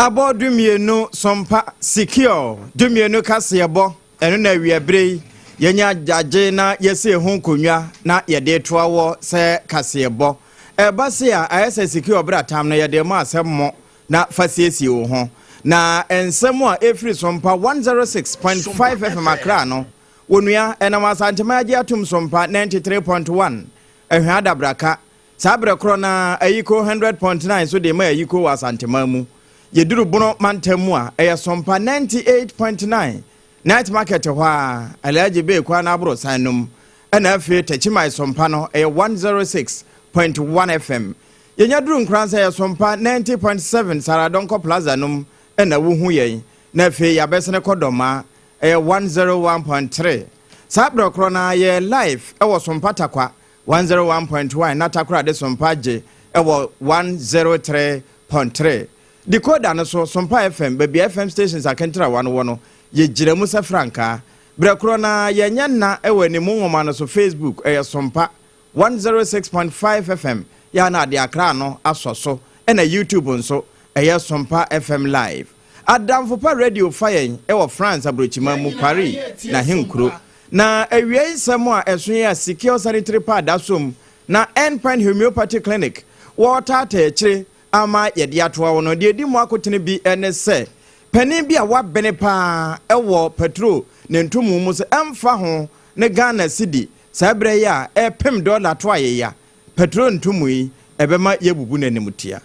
Abɔ 12 Sompa Secure 12 kaseɛbɔ ɛno na awiabere yi yɛnya gyagye na yɛsi ho nkonnwa na yɛde toa wɔ sɛ kaseɛbɔ ɛba se a ayɛ sɛ secure bratam no yɛde ma asɛm mo na fa siesie wo ho na nsɛm a ɛfiri Sompa 106.5 FM Accra no wɔnua ɛnam Asanteman agye atom Sompa 93.1 Ahwea Adabraka. Saa berɛ korɔ no ara, Ayiko 100.9 nso de ma Ayiko wɔ Asanteman mu. Yɛduru Bono mantam mu a, ɛyɛ Sompa 98.9, Night Market hɔ ara, Alhaji Bey kwan no aborosan no mu. Ɛna afei Takyiman Sompa no, ɛyɛ 106.1 FM. Yɛnya duru Nkoransa, ɛyɛ Sompa 90.7, Sarah Donkor Plaza no mu na wohu yɛn. Na afei yɛabɛsene kɔ Dɔmaa, ɛyɛ 101.3. Saa berɛ korɔ no ara, yɛyɛ live wɔ Sompa Tarkwa 101.1 na Takoradi Sompa gye wɔ 103.3. Decoder no so, Sompa FM, baabi a FM stations akentrawa no wɔ no, yɛgyina mu sɛ frankaa. Berɛ korɔ no ara, yɛnyɛ nna wɔ animu nwoma no so, Facebook, ɛyɛ Sompa 106.5 FM, yɛ a na ade akra ano asɔ so, ɛna YouTube nso, ɛyɛ Sompa FM Live. Adamfo pa Radio fa yɛn wɔ France aburokyiman mu, Paris, n'ahenkuro. Na awiei nsɛm a ɛso yi a Secure Sanitary Pad asom na End Point Homeopathy Clinic wɔretaataa akyire ama yɛde atoa wo no, deɛ ɛdi mu akotene bi ne sɛ, panin bi a wabene pa ara wɔ paturo ne ntomu mu sɛ ɛmfa ho ne Ghana cedi saa berɛ yi a ɛrepem dɔla to ayeya, paturo ntomu yi ɛbɛma yɛabubu no animtia.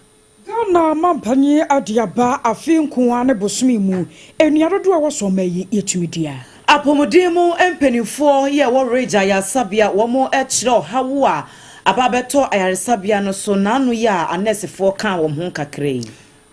Ghana mampanyin ade aba afe nko ara ne bosome mu nnua dodoɔ a ɛwɔ so ɔman yi yɛtumi dua. Apɔmuden mu mpanimfoɔ yi a ɛwɔ Ridge ayaresabea wɔn kyerɛ ɔhaw a aba abɛtɔ ayaresabea no so naano yi a anɛɛsefoɔ kaa wɔn ho kakra yi.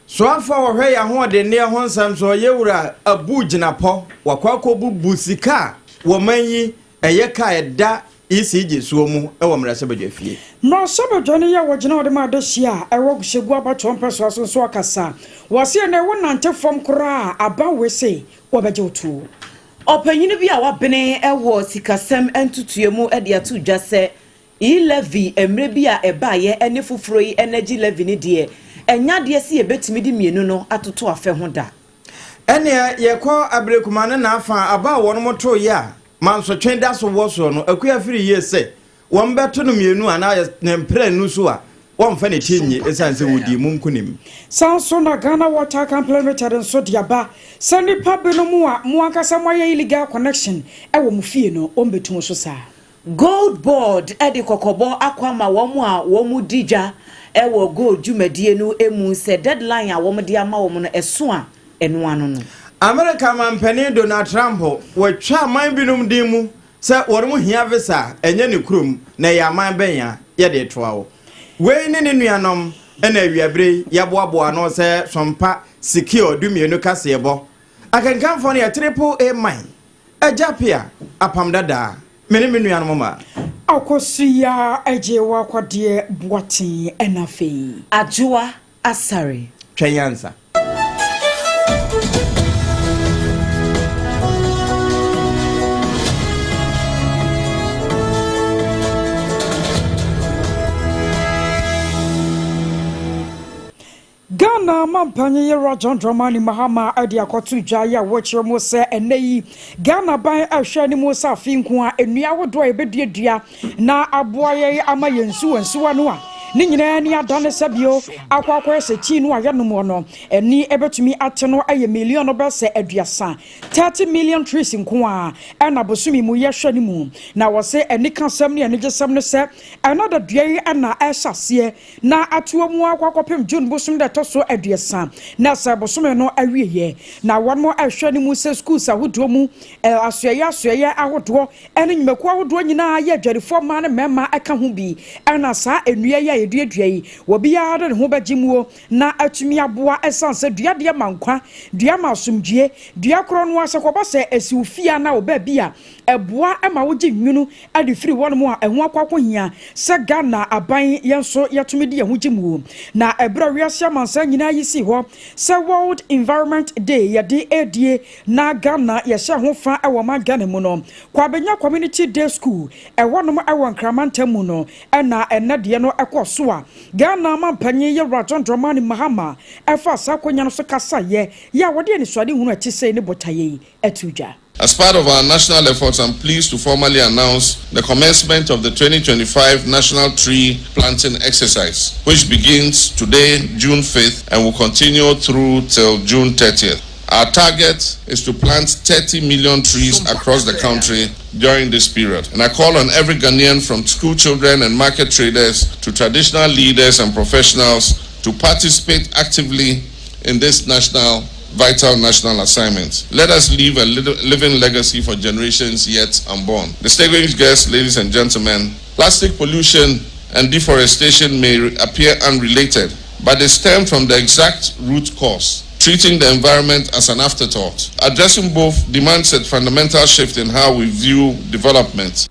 Soafoɔ a wɔhwɛ yɛn ahoɔdenneɛ ho nsɛm so, Yɛwura Abu Jinapɔ, wakɔ akɔbubu sika a wɔman yi Ɛyɛ ka a ɛda ECG soɔ mu wɔ mmarahyɛbadwafie. Mmarahyɛbadwa no yɛ wɔgyina wɔde ma adehyeɛ a ɛwɔ Gushegu abatoɔ mpɛsoa so nso akasa. Wɔse ɛnɛ wo nante fam koraa a aban wei se wɔbɛgye wo tuo. Ɔpanyin bi a wabene wɔ sikasɛm ntotoeɛ mu de ato dwa sɛ E-levy mmerɛ bi a ɛbaeɛ ne foforɔ yi energy levy no deɛ, ɛnyɛ adeɛ sɛ yɛbɛtumi de mmienu no atoto afɛ ho da. Ɛnneɛ yɛkɔ Abirekuma ne n'afa aba a wɔnom toeɛ a mansotwe da so wɔ soɔ no, Akua firi yie sɛ wɔbɛto no mmienu anaa ne mprɛnu so a, wɔmfa ne ti nnye ɛsiane sɛ wɔdii mu nkonim. Saa nso na Ghana Water Company Limited nso de aba sɛ nnipa binom a mo ankasa moayɛ illegal connection wɔ mo fie no, wɔmmɛtu mo so saa. Gold Board de kɔkɔbɔ akɔ ama wɔn a wɔdi dwa wɔ gold dwumadie no mu sɛ deadline a wɔde ama wɔn no ɛso a, ɛno ano no. Amerika manpanin Donald Trump watwa aman binom din mu sɛ wɔn hia visa a ɛnyɛ ne kurom na ɛyɛ aman bɛn a yɛde retoa wo. Wei ne ne nuanom na awiabere yi yɛaboaboa ano sɛ Sompa Secure 12 kaseɛbɔ akenkanfoɔ no yɛ Triple A man Agya Pia, Apam Dadaa, me ne me nuanom mmaa. Akosua Agyewa Kwadeɛ Boateng ɛna afei. Adwoa Asare. Twɛn ansa. Ghana mampanyin Yewura John Dramani Mahama de akɔto dwa yi a wɔkyerɛ mu sɛ ɛnnɛ yi Ghana ban rehwɛ anim sɛ afe nko a nnua ahodoɔ a yɛbɛduadua na aboa yɛn ama yɛn nsuwansuwa no a ne nyinaa ani adane sɛ bio akɔ akɔyɛ sɛ tii no a yɛnom no ani bɛtumi ate no yɛ million bɛyɛ sɛ 30, 30 million trees nko a ɛna bosome mu yɛhwɛ no mu. Na wɔse anikasɛm ne anigyesɛm ne sɛ ɛna da dua yi na ɛhyɛ aseɛ na atoa mu ara kɔ akɔpem June bosome da ɛtɔ so 30 na sɛ bosome no awieɛ. Na wɔn rehwɛ no mu sɛ schools ahodoɔ mu, asoɛeɛ asoɛeɛ ahodoɔ ne nnwumakuo ahodoɔ nyinaa yɛ adwadifoɔ mmaa ne mmarima ka ho bi na saa nnua yi a yɛduadua yi obiara de ne ho bɛgye muo na atumi aboa ɛsiane sɛ dua deɛ ma nkwa, dua ma asomdwie, dua korɔ no ara sɛ kɔba sɛ ɛsi wo fie anaa wo baabi a ɛboa ma wogye nwunu de firi hɔnom a ɛho akɔ akɔhia sɛ Ghana aban yɛn nso yɛtumi de yɛn ho gye mu. Na ɛberɛ a wiase amansan nyinaa yi sii hɔ sɛ World Environment Day yɛde redie na Ghana yɛhyɛɛ ho fa wɔ ɔman Ghana mu no, Kwabenya Community Day School ɛhɔnom wɔ Nkran mantam mu no na ɛnnɛ deɛ no kɔɔ so a Ghana mampanyin Yɛwura John Dramani Mahama ɛfa saa akonnwa no so kasayɛ yɛ a wɔde anisoade hunu ɛte sɛ ne botaeɛ yi ɛto dwa. As part of our national efforts, I'm pleased to formally announce the commencement of the 2025 National Tree Planting Exercise, which begins today, June 5th, and will continue through till June 30th. Our target is to plant 30 million trees across the country during this period. And I call on every Ghanaian, from school children and market traders to traditional leaders and professionals, to participate actively in this national vital national assignment. Let us leave a little living legacy for generations yet unborn. Distinguished guests, ladies and gentlemen, plastic pollution and deforestation may appear unrelated, but they stem from the exact root cause: treating the environment as an afterthought. Addressing both demands a fundamental shift in how we view development.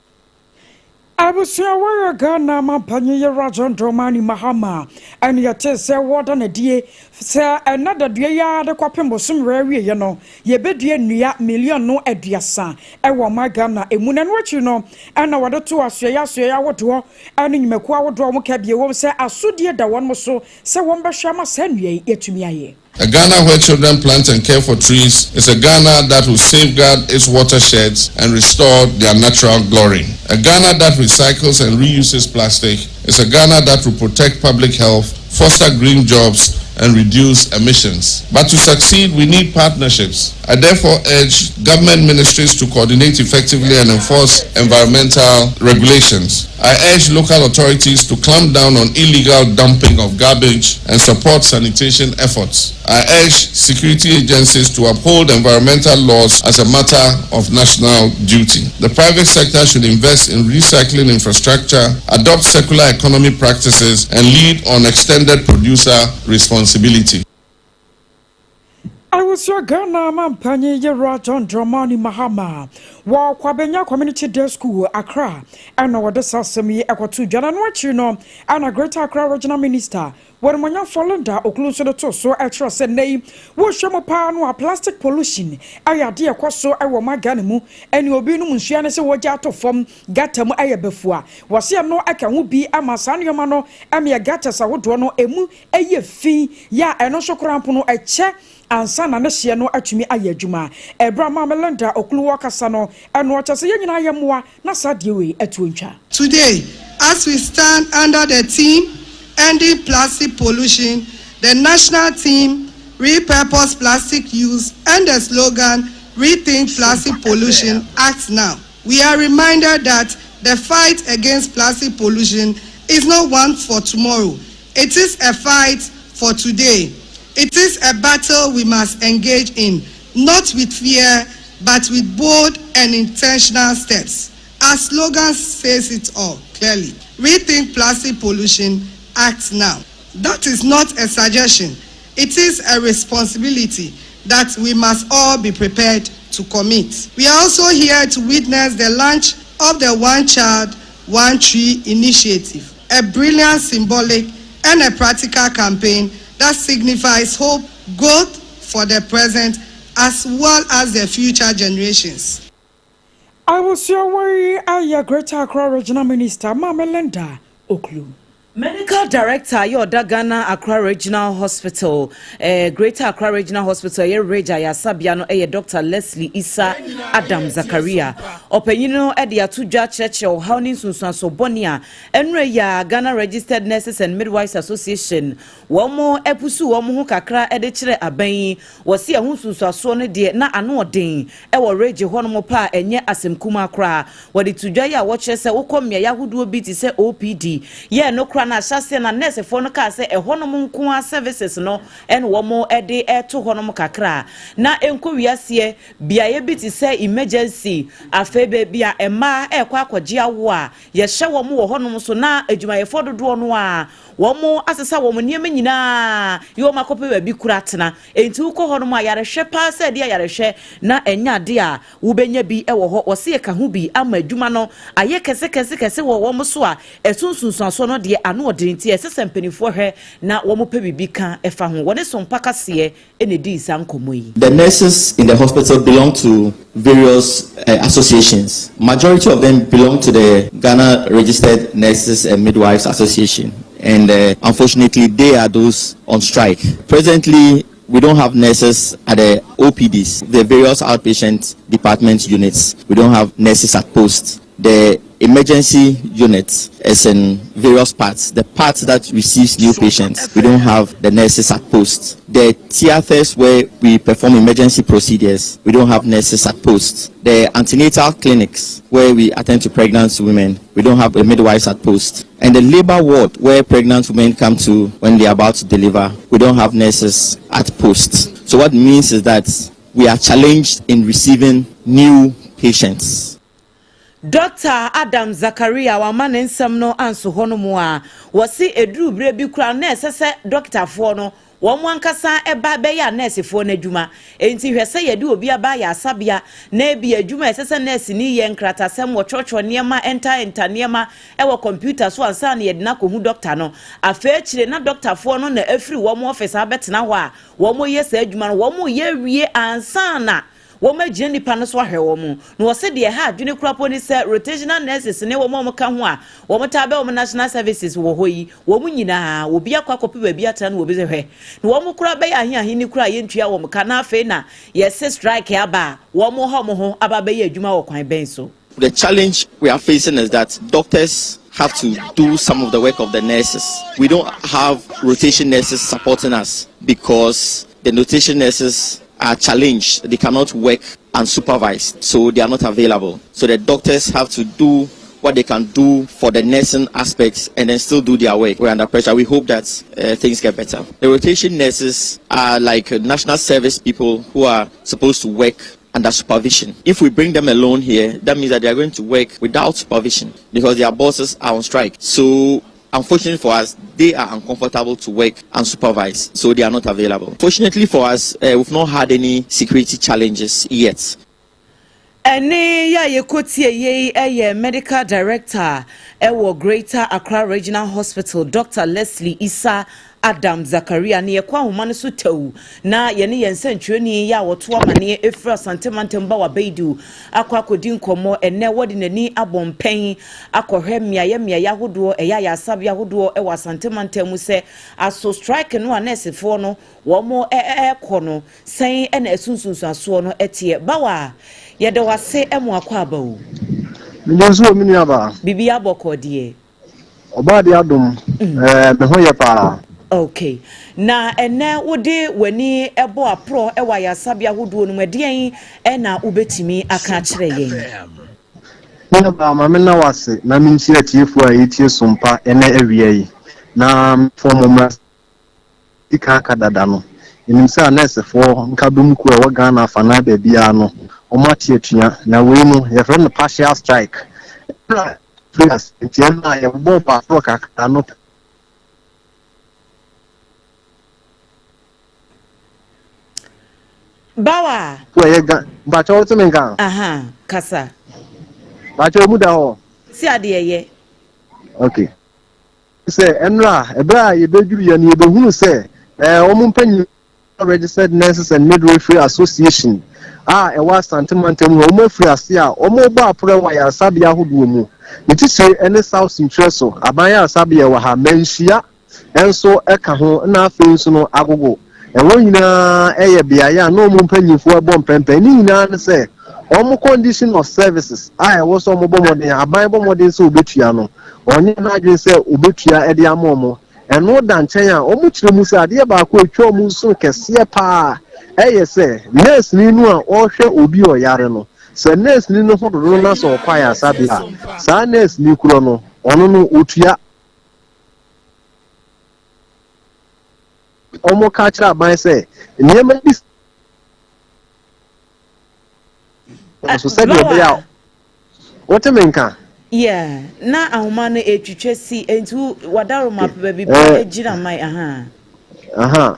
Abusua, wɔyɛ Ghana mampanyin Yɛwura John Dramani Mahama ɛne yɛte sɛ wɔda n'adie sɛ ɛna dadua yi ara de kɔpem bosom wɔ awieɛ no, yɛbɛdua nnua million 30 ɛwɔ ɔman Ghana emu. Na ɛno akyi no, ɛna wɔde to asoɛyɛ asoɛyɛ ahodoɔ ɛne nnwumakuo ahodoɔ a wɔn ka bie wɔm sɛ asodie da wɔn so sɛ wɔn bɛhwɛ ama saa nnua yi yɛtumi ayɛ. A Ghana where children plant and care for trees is a Ghana that will safeguard its watersheds and restore their natural glory. A Ghana that recycles and reuses plastic is a Ghana that will protect public health, foster green jobs, and reduce emissions. But to succeed, we need partnerships. I therefore urge government ministries to coordinate effectively and enforce environmental regulations. I urge local authorities to clamp down on illegal dumping of garbage and support sanitation efforts. I urge security agencies to uphold environmental laws as a matter of national duty. The private sector should invest in recycling infrastructure, adopt circular economy practices, and lead on extended producer responsibility. Awusua, Ghana mampanyin Yɛwura John Dramani Mahama wɔ Kwabenya Community Day School, Accra, ɛna wɔde saa asɛm yi ɛkɔto dwa. Na no akyiri no, ɛna Greater Accra Regional Minister wɔremɔnyafo Linda Ocloo nso de to so ɛkyerɛ sɛ nnɛ yi wɔrehwɛ mu paa no a, plastic pollution ɛyɛ adeɛ ɛkɔ so ɛwɔ ma Ghana mu, ɛne obi nom nsua ne sɛ wɔgya ato fam gutter mu ɛyɛ bɛfua. Wɔse ɛno ɛka ho bi ama saa nneɛma no ɛmeyɛ gutters ahodoɔ no emu ɛyɛ fi yɛ a ɛno nso koraa mpo no ɛkyɛ ansa na ne hyeɛ no atumi ayɛ adwuma. Ɛberɛ a Maame Linda Ocloo wɔ kasa no, ɛno ɔkyɛ sɛ yɛn nyinaa yɛ mmoa na saa deɛ wei atuo ntwa. Today, as we stand under the theme "Ending Plastic Pollution", the national theme "Repurpose Plastic Use" and the slogan "Rethink Plastic Pollution, Act Now", we are reminded that the fight against plastic pollution is not one for tomorrow. It is a fight for today. It is a battle we must engage in, not with fear, but with bold and intentional steps. Our slogan says it all clearly. Rethink plastic pollution, act now. That is not a suggestion. It is a responsibility that we must all be prepared to commit. We are also here to witness the launch of the One Child, One Tree initiative, a brilliant symbolic and a practical campaign that signifies hope, growth for the present as well as the future generations. Abusua, wei ayɛ Greater Accra Regional Minister Maame Linda Ocloo. Medical Director yɛ ɔda Ghana Accra Regional Hospital, Greater Accra Regional Hospital, ɛyɛ Ridge Ayasabea no, ɛyɛ Dr Leslie Isa Adam Zakaria. Ɔpanyin no de ato dwa kyerɛkyerɛ ɔhaw ne nsunsuanso bɔne a ɛnura yi a Ghana Registered Nurses and Midwives Association wɔn mo apusu wɔn ho kakra de kyerɛ aban yi. Wɔsi ɛho nsunsuansoɔ no deɛ na ano ɔden ɛwɔ Ridge hɔnom pa a ɛnyɛ asɛm kumaa koraa. Wɔde to dwa yi a wɔkyerɛ sɛ wokɔ mmeaeɛ ahodoɔ bi te sɛ OPD yɛ no koraa na ahyɛseɛ na nursefoɔ no kaa sɛ ɛhɔnom nko a services no ɛna wɔn de ɛto hɔnom kakra na nkɔ wiaseɛ beaeɛ bi te sɛ emergency, afei baabi a mmaa ɛrekɔ akɔgye awo a yɛhyɛ wɔn wɔ hɔnom so, na adwumayɛfoɔ dodoɔ no a wɔn asesa wɔn nneɛma nyinaa yɛ wɔn akɔpɛ baabi kura tena. Nti wokɔ hɔnom a, yarehwɛ paa sɛ ɛde ayarehwɛ na ɛnyɛ ade a wobɛnya bi wɔ hɔ. Wɔsi yɛ ka ho bi ama adwuma no ayɛ kɛse kɛse kɛse wɔ wɔn so a ɛso nsunsuansoɔ no deɛ ano ɔden, nti ɛsɛ sɛ mpanimfoɔ hwɛ na wɔn pɛ biribi ka ɛfa ho. Wɔne Sompa kaseɛ ɛna edi saa nkɔmɔ yi. The nurses in the hospital belong to various associations. Majority of them belong to the Ghana Registered Nurses and Midwives Association. And unfortunately, they are those on strike. Presently, we don't have nurses at the OPDs, the various outpatient department units. We don't have nurses at post. The emergency unit is in various parts. The part that receives new patients, we don't have the nurses at post. The theaters where we perform emergency procedures, we don't have nurses at post. The antenatal clinics where we attend to pregnant women, we don't have midwives at post. And the labor ward where pregnant women come to when they are about to deliver, we don't have nurses at post. So what it means is that we are challenged in receiving new patients. Dr. Adam Zakaria wama ne nsɛm no anso hɔ no mu a wɔsi eduru berɛ bi koraa na ɛsɛ sɛ dɔktafoɔ no wɔn ankasa ɛba bɛyɛ a nɛɛsefoɔ no adwuma. Nti hwɛ sɛ yɛde obi aba ayɛ asabea na ebi adwuma ɛsɛ sɛ nɛɛse ni yɛ, nkratasɛm, wɔtwerɛtwerɛ nneɛma, ɛnta ɛnta nneɛma ɛwɔ kɔmputa so ansa na yɛde n'akɔhu dɔkta no. Afei akyire na dɔktafoɔ no na afiri wɔn ɔfis abɛtena hɔ a wɔn yɛ saa adwuma no, wɔn yɛ wie ansa na wɔn agyina nipa no so ahwɛ wɔn. Na wɔsɛ deɛ ha adwene kura po ne sɛ rotational nurses ne wɔn a wɔka ho a wɔn taa bɛ wɔn national services wɔ hɔ yi, wɔn nyinaa obi akɔ akɔpɛ baabi atena na obi sɛ hwɛ na wɔn kura bɛyɛ ahe ne kura yɛntua wɔn ka. Na afei na yɛsɛ strike aba a wɔn ha wɔn ho aba bɛyɛ adwuma wɔ kwan bɛn so. The challenge we are facing is that doctors have to do some of the work of the nurses. We don't have rotation nurses supporting us because the rotation nurses are challenged. They cannot work unsupervised, so they are not available. So the doctors have to do what they can do for the nursing aspects and then still do their work. We're under pressure. We hope that things get better. The rotation nurses are like national service people who are supposed to work under supervision. If we bring them alone here, that means that they are going to work without supervision because their bosses are on strike. So unfortunately for us, they are uncomfortable to work unsupervised, so they are not available. Fortunately for us, we've not had any security challenges yet. Ɛne yɛ a yɛkɔtie yei ɛyɛ medical director ɛwɔ Greater Accra Regional Hospital, Dr. Leslie Isa Adam Zakaria. Ne yɛkɔ ahoma no so tɛw na yɛne yɛn nsɛntwerɛni yɛ a wɔto amanneɛ ɛfiri Asantemantam ba wabɛyidu akɔ akɔdi nkɔmmɔ. Ɛnɛ wɔde n'ani abɔ mpɛn akɔhwɛ mmeayɛ mmeayɛ ahodoɔ, ɛyɛ ayasabea ahodoɔ ɛwɔ Asantemantam mu sɛ aso strike no a nɛɛsefoɔ no wɔn ɛɛkɔ no sɛn ɛna ɛsunsunsuasoɔ no ɛteɛ. Bawa, yɛda wase ɛmo akɔ aba o. Mede nso wɔ me nuabaa. Biribi abɔkɔ deɛ? Ɔbaa de adom, me ho yɛ paa. Okay, na ɛnɛ wode w'ani ɛbɔ aporɔ ɛwɔ ayasabea ahodoɔ no mu, ɛdeɛn ɛna wobɛtumi aka akyerɛ yɛn? Me nuabaa, ma me na wase na menkyia atiefoɔ a yɛtie Sompa ɛnɛ awia yi na mfɔ mo mmra ika aka dada no. Ɛnim sɛ anɛɛsefoɔ nkabom kuo a ɛwɔ Ghana afanaa baabiara no, ɔmo ate atua na wei no yɛfrɛ no partial strike. Ɛna nti ɛno a yɛbobɔ baaforɔ kakra no. Bawa. Wɔyɛ ga mpakyɛ, wote me nka? Aha, kasa. Mpakyɛ, mu da hɔ. Si adeɛ yɛ. Okay, sɛ ɛnora ɛberɛ a yɛbɛduru yɛ no, yɛbɛhunu sɛ wɔn mpanyin Registered Nurses and Midwifery Association a ɛwɔ Asantemantam hɔ, wɔn afiri ase a wɔn bɔ aporɔ wɔ ayaresabea ahodoɔ mu, ne titire ne South Nkyerɛ aban ayaresabea wɔ ha, Manhyia nso ka ho, na afei nso no Agogo. Ɛwɔ nyinaa ɛyɛ beaeɛ a na wɔn mpanyinfoɔ ɛbɔ mpɛmpɛn ne nyinaa ne sɛ wɔn condition of services a ɛwɔ sɛ wɔn bɔ mmɔden, aban bɔ mmɔden sɛ obetua no, ɔnyɛ n'adwene sɛ obetua ɛde ama wɔn. Ɛno da nkyɛn a, wɔn kyerɛ mu sɛ adeɛ baako atwa wɔn nso kɛseɛ paa ɛyɛ sɛ nurse ni no a ɔrehwɛ obi a ɔyare no, sɛ nurse ni no ho dodo na sɛ ɔkɔ ayaresabea a, saa nurse ni korɔ no, ɔno no otua. Wɔn ka kyerɛ aban sɛ nneɛma bi so sɛdeɛ ɛbɛyɛ a wɔte me nka. Yeah, na ahoma no etwitwa si, nti wadaroma baabi pa gyina man aha. Aha,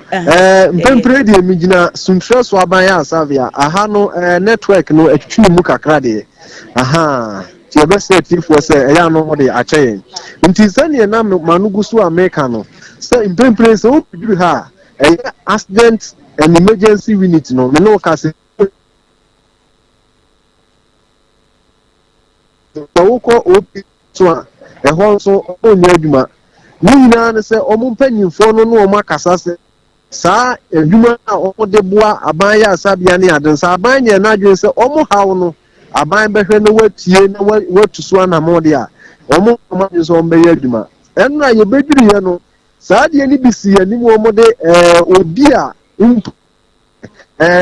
mpempere deɛ megyina Suntrɛ so aban ayaresabea aha no, network no atwitwi mu kakra deɛ aha, nti yɛbɛsrɛ atiefoɔ sɛ ɛyɛ ano ho de akyɛ yɛn. Nti sɛneɛ na ma no gu so a meka no sɛ mpempere sɛ wobɛduru ha a, ɛyɛ accident and emergency unit no, me ne wo ka sɛ sɛ wokɔ OP so a, ɛhɔ nso ɔnyɛ adwuma. Ne nyinaa ne sɛ wɔn mpanyinfoɔ no ne wɔn akasa sɛ saa adwuma a wɔde boa aban ayaresabea ne ade no, sɛ aban nyɛ n'adwene sɛ wɔn haw no aban bɛhwɛ na watie na watu so anamɔ deɛ a, wɔn wɔn adwene sɛ wɔn bɛyɛ adwuma. Ɛno a yɛbɛdwiriɛ no, saa adeɛ no bi si anim, wɔn de obi a mpo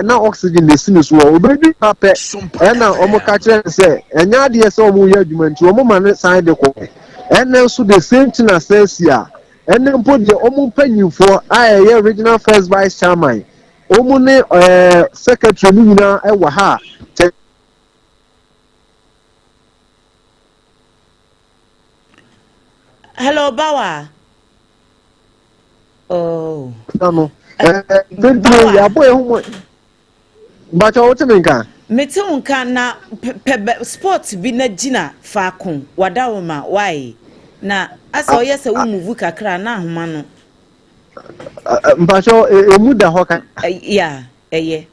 na oxygen na esi ne so wɔ obɛdwi pa pɛ, ɛna wɔn ka kyerɛ no sɛ ɛnyɛ adeɛ sɛ wɔn yɛ adwuma, nti wɔn ma ne san de kɔ. Ɛnɛ nso the same thing asɛ si a, ɛnɛ mpo deɛ, wɔn mpanyinfoɔ a ɛyɛ regional first vice chairman, wɔn ne secretary no nyinaa ɛwɔ ha a kyɛ. Hello, Bawa. Oh. No mpempere yɛabɔ yɛn ho mo mbakyɛ, wote me nka? Mete wo nka, na pɛ spot bi na gyina faako wadaroma wae na asɛ ɔyɛ sɛ wo move kakra na ahoma no. Mpakyɛ, emu da hɔ ka? Ya, ɛyɛ.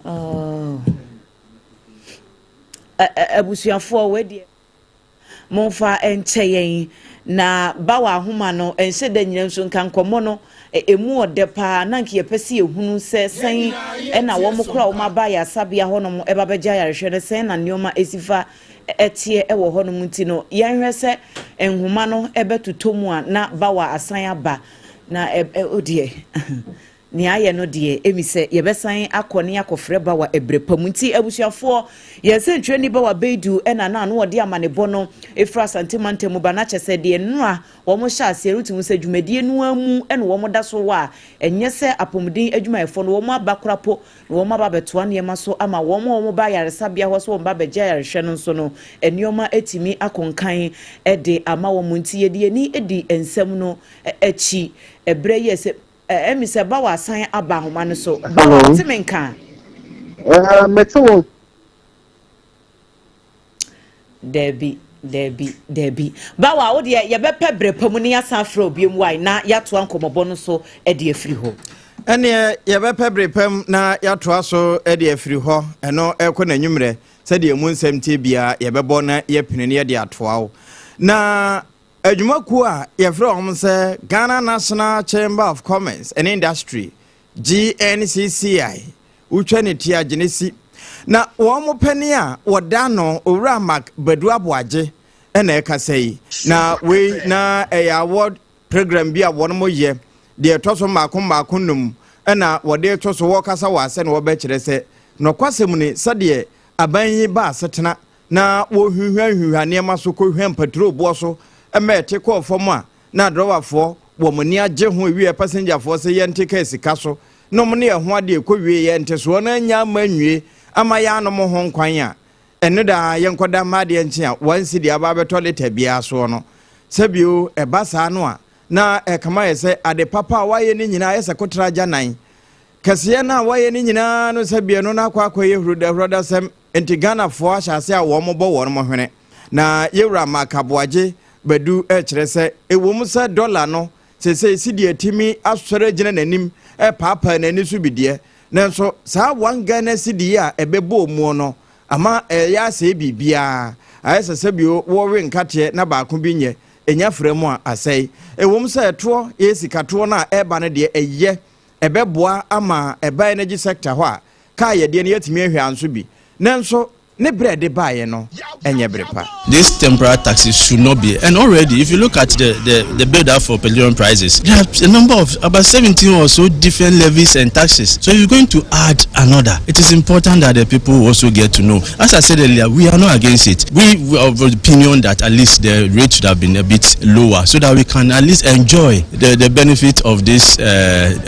Oh. Abusuafoɔ, wei deɛ momfa nkyɛ yɛn na Bawa ahoma no nhyɛ da nyina nso nka nkɔmmɔ no ɛmu ɔdɛ paa, na nka yɛpɛ sɛ yɛhunu sɛ sɛn ɛna wɔn kora wɔn aba ayasabea hɔnom ɛba bɛgye ayarehwɛ no, sɛn na nneɛma esi fa ɛteɛ ɛwɔ hɔnom. Nti no yɛnhwɛ sɛ nhoma no ɛbɛtotɔ mu a na Bawa asan aba na ɛ ɛ o deɛ nea ayɛ no deɛ, emi sɛ yɛbɛsan akɔ ne akɔfrɛ Bawa ɛbrɛ pa mu. Nti abusuafoɔ, yɛn nsɛntwerɛni Bawa Beidu ɛna na ano ɔde amanebɔ no efiri Asante mantam mu ba, na kyɛ sɛ deɛ nnora wɔn hyɛ aseɛ no, tumi sɛ dwumadie no ara mu ɛna wɔn da so wɔ a, ɛnyɛ sɛ apɔmuden adwumayɛfoɔ no wɔn aba korapo na wɔn aba abɛtoa nneɛma so ama wɔn a wɔn ba ayaresabea hɔ so wɔn ba abɛgye ayarehwɛ no nso no, nneɛma atumi akɔnkan ɛde ama wɔn. Nti yɛde ani di nsɛm no akyi ɛbrɛ yi sɛ ɛmi sɛ Bawa asan aba ahoma no so. Bawa, wote me nka? Mete wo. Daabi, daabi, daabi, Bawa, wo deɛ yɛbɛpɛ berɛ pa mu ne yɛasan afrɛ obiom wae na yɛatoa nkɔmmɔbɔ no so de afiri hɔ. Ɛneɛ yɛbɛpɛ bere pam na yɛatoa so de afiri hɔ. Ɛno ɛkɔ n'anwummerɛ sɛdeɛ mu nsɛm tie biara yɛbɛbɔ na yɛpene ne yɛde atoa wo. Na adwumakuo a yɛfrɛ wɔn sɛ Ghana National Chamber of Commerce and Industry, GNCCI, wotwa ne ti agyene si na wɔn mo panin a wɔda no, Owura Mark Badu Aboagye, ɛna ɛkasa yi. Na wei na ɛyɛ award program bi a wɔn mo yɛ deɛ ɛtɔ so mmaako mmaako num, ɛna wɔde to so. Wɔkasa wɔ asɛ na wɔbɛkyerɛ sɛ nɔkwasɛm ni, sɛdeɛ aban yi ba asetena na wɔhwehwɛ nneɛma so kɔhwɛ mpaturo boɔ so ɛma ɛte kɔɔ fam a, na adrɔbafoɔ wɔn ani agye ho, ewie pasengyafoɔ sɛ yɛnte kaa sika so na wɔn ne ɛho adeɛ kɔ wie yɛ ntesoɔ no anya ama nwie ama yɛn anom ho nkwan a ɛno daa yɛnkɔda mma adeɛ nkye a 1 cedi aba abɛtɔ lita biara soɔ no. Sɛbio ɛba saa no a, na ɛkama yɛ sɛ ade papa a wayɛ no nyinaa ayɛ sɛ kotra agya nan kɛseɛ no a wayɛ no nyinaa no, sɛ bia no no akɔ akɔyɛ hurudahurudasɛm. Nti Ghanafoɔ ahyɛ ase a wɔn bɔ wɔn mo hwene. Na yɛwura Mark Aboagye Badu kyerɛ sɛ ɛwɔ mu sɛ dɔla no sɛsɛ sidi atumi asɔre agyina n'anim ɛpaapaa n'ani so bi deɛ, nanso saa 1 Ghana cedi yi a ɛbɛbɔ mu no ama ɛyɛ asɛe biribiara, ayɛ sɛ sɛbio wɔwe nkateɛ na baako bi nyɛ ɛnya frɛ mu a asɛe. Ɛwɔ mu sɛ ɛtoɔ yɛ sikatoɔ no a ɛreba no deɛ, ɛyɛ ɛbɛboa ama ɛba energy sector hɔ a kaa yɛdeɛ no yɛatumi ahwɛ anso bi, nanso ne berɛ de baeɛ no ɛnyɛ bere pa. This temporary taxes should not be. And already, if you look at the build up for petroleum prices, there are a number of about 17 or so different levies and taxes. So if you're going to add another, it is important that the people also get to know. As I said earlier, we are not against it. We are of the opinion that at least the rate should have been a bit lower so that we can at least enjoy the benefit of this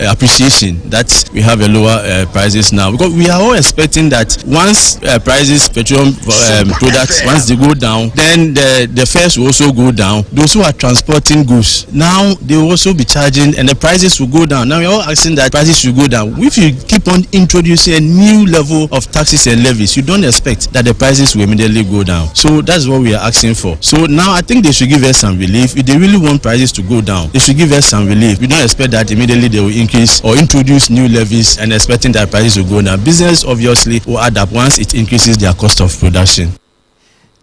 appreciation that we have a lower prices now. Because we are all expecting that once prices, petroleum products, once they go down, then the fares will also go down. Those who are transporting goods, now they will also be charging and the prices will go down. Now we are all asking that prices should go down. If you keep on introducing a new level of taxes and levies, you don't expect that the prices will immediately go down. So that's what we are asking for. So now I think they should give us some relief. If they really want prices to go down, they should give us some relief. We don't expect that immediately they will increase or introduce new levies and expecting that prices will go down. Business obviously will add up once it increases their cost of production.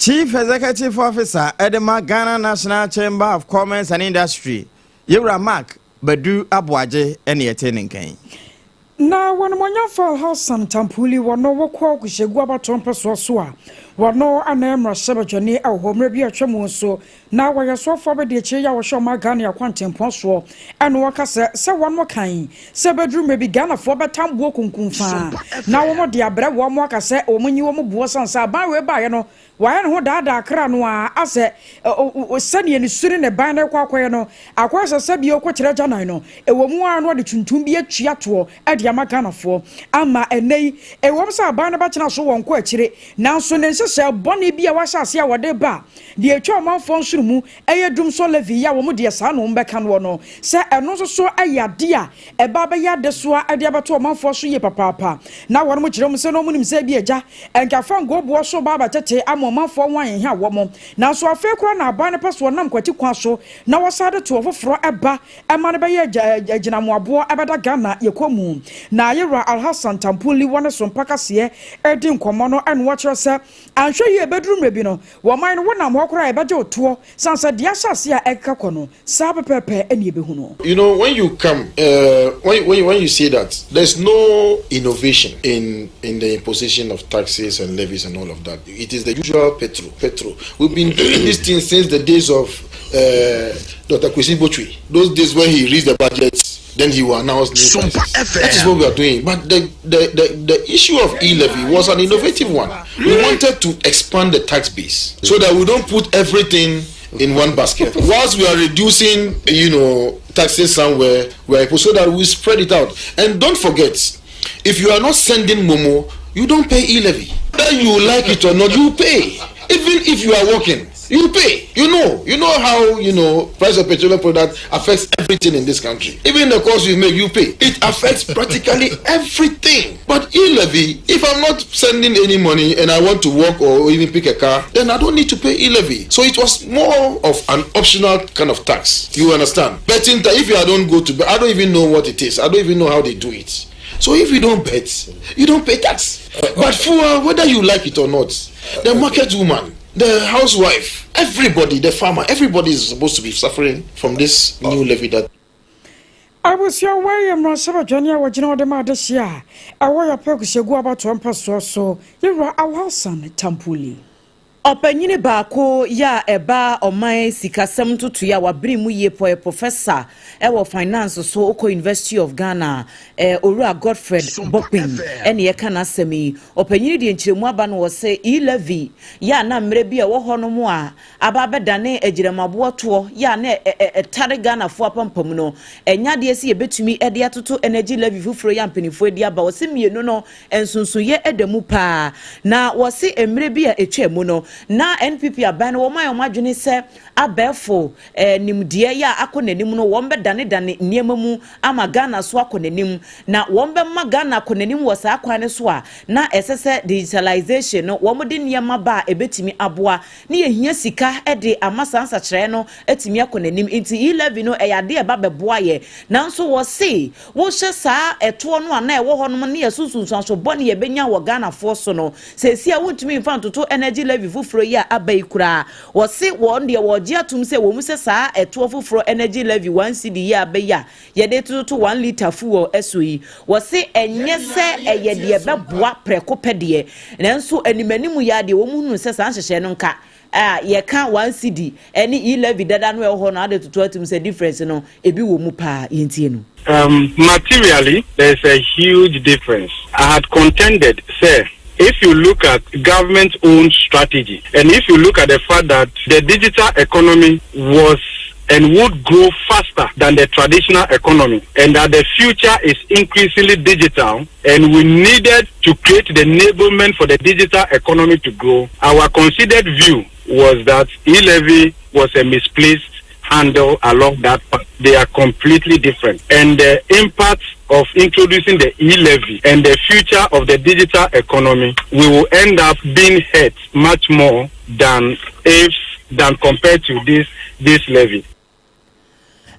Chief Executive Officer ɛde ma Ghana National Chamber of Commerce and Industry, Yɛwura Mark Badu Aboagye, ɛne ɛte ne nkan. Na wɔnomonyamfo Alhassan Tampuli, wɔno wɔkɔ Gushegu abatoɔ mpɛsoɔ so a wɔno ana mmarahyɛbadwani ɛwɔ hɔ mmerɛ bi atwa mu nso na wɔyɛ soafoɔ bɛde akyire yɛ a wɔhyɛ ɔma Ghana akwantempɔn soɔ, ɛna wɔka sɛ wɔn kan sɛ bɛduru mmerɛ bi Ghanafoɔ bɛtam boɔ kunkumfaa na wɔn de abrɛ wɔn aka sɛ wɔn nyi wɔn boɔ san sɛ aban wei baeɛ no wɔayɛ ne ho daadaa kra no a asɛ sɛdeɛ ne su ne ne ban no kɔ akɔyɛ no akɔyɛ sɛ bio kɔkyerɛ agyanan no ɛwɔ mu a no ɔde tuntum bi atua toɔ ɛde ama Ghanafoɔ ama ɛnɛ yi. Ɛwɔ mu sɛ aban no bɛtena so wɔn kɔ akyire, nanso ne nhyehyɛ bɔne bi a wahyɛ ase a wɔde ba deɛ atwa ɔmanfoɔ nsono mu ɛyɛ dumsɔ levy yi a wɔn deɛ saa na wɔn bɛka noɔ no sɛ ɛno nso so ɛyɛ adeɛ a ɛba bɛyɛ adesoa ɛde abɛto ɔmanfoɔ so yie papaapa. Na wɔn mo kyerɛ mu sɛ na wɔn nim sɛ bi agya nkafa ngoboɔ so ba abɛtete ama ɔmanfoɔ ho ahyehyɛ wɔn, nanso afei koraa na aban no pɛ so wɔnam kwati kwan so na wɔsan de toɔ foforɔ ɛba ɛma no bɛyɛ agyinamoaboɔ ɛbɛda Ghana yɛkɔ mu. Na Yɛwura Alhassan Tampuli wɔ so mpakaseɛ ɛdi nkɔmmɔ no, ɛna wɔkyerɛ sɛ anhwɛ yie bɛduru mmerɛ bi no wɔman no wonam hɔ koraa yɛbɛgye wo toɔ san sɛ deɛ ahyɛ ase a ɛkeka kɔ no saa pɛpɛɛpɛ ɛne yɛbɛhu no. When you come, when you say that there's no innovation in the imposition of taxes and levies and all of that, it is the usual petrol. Petrol. We've been doing this thing since the days of Dr. Kwesi Botchwey. Those days when he reads the budgets, then he will announce new prices. That is what we are doing. But the issue of e-levy was an innovative one. We wanted to expand the tax base so that we don't put everything in one basket. Whilst we are reducing taxes somewhere, we are so that we spread it out. And don't forget, if you are not sending Momo, you don't pay e-levy. Whether you like it or not, you pay. Even if you are working, you pay. You know how price of petroleum product affects everything in this country. Even the cost you make, you pay. It affects practically everything. But e-levy, if I'm not sending any money and I want to work or even pick a car, then I don't need to pay e-levy. So it was more of an optional kind of tax. You understand? Betting, if you don't go to, I don't even know what it is. I don't even know how they do it. So if you don't bet, you don't pay tax. But for whether you like it or not, the market woman, the housewife, everybody, the farmer, everybody is supposed to be suffering from this new levy that Abusua, wɔyɛ mmarahyɛbadwani a wɔgyina wɔde ma adehyɛ a ɛwɔ yɛpɛ Gushegu abatoɔ mpɛsoɔ so, Yɛwura Alhassan Tampuli. Ɔpanyini baako yɛ a ɛba ɔman sikasɛm ntotoeɛ a wabere mu yie pɔ, professor ɛwɔ finance so okɔ University of Ghana, Owura Godfred Bokpin, ɛne yɛka n'asɛm yi. Ɔpanyini deɛ nkyerɛmu aba no wɔ sɛ e-levy yɛ a na mmerɛ bi a ɛwɔ hɔ nom a aba abɛdane agyinamaboɔ toɔ yɛ a na ɛtare Ghanafoɔ apampam no, ɛnya adeɛ sɛ yɛbɛtumi ɛde atoto energy levy foforɔ yɛ a mpanimfoɔ adi aba. Wɔsi mmienu no nsonsoyɛ ɛda mu paa, na wɔsi mmerɛ bi a ɛtwa mu no na NPP aban no wɔn ayɛ wɔn adwene sɛ abɛɛfo nimdeɛ yɛ a akɔ n'anim no wɔn bɛdanedane nneɛma mu ama Ghana so akɔ n'anim, na wɔn bɛma Ghana akɔ n'anim wɔ saa kwan no so a na ɛsɛ sɛ digitalization no wɔn de nneɛma ba a ɛbɛtumi aboa ne yɛhia sika de ama saa nsakyerɛ no atumi akɔ n'anim. Nti e-levy no ɛyɛ adeɛ ɛba bɛboa yɛ, nanso wɔse wohyɛ saa ɛtoɔ no a na ɛwɔ hɔ nom ne yɛ sunsunsuanso bɔ ne yɛbɛnya wɔ Ghanafoɔ so no, sɛsi a wontumi mfa ntoto energy levy foforɔ yi a aba yi koraa. Wɔse wɔn deɛ wɔgye atom sɛ wɔn mu sɛ saa ɛtoɔ foforɔ energy levy 1 cedi yi a aba yi a yɛde toto 1 litre fuel ɛso yi, wɔse ɛnyɛ sɛ ɛyɛ deɛ bɛboa prɛko pɛ deɛ, nanso animanim yɛ adeɛ wɔn mu hunu sɛ saa nhyehyɛ no nka a yɛka 1 cedi ɛne e-levy dada no ɛwɔ hɔ no ade toto atum sɛ difference no ebi wɔ mu paa. Yɛntie no. Materially, there's a huge difference. I had contended, sir, if you look at government-owned strategy, and if you look at the fact that the digital economy was and would grow faster than the traditional economy, and that the future is increasingly digital, and we needed to create the enablement for the digital economy to grow, our considered view was that e-levy was a misplaced handle along that path. They are completely different. And the impact of introducing the e-levy and the future of the digital economy, we will end up being hurt much more than compared to this levy.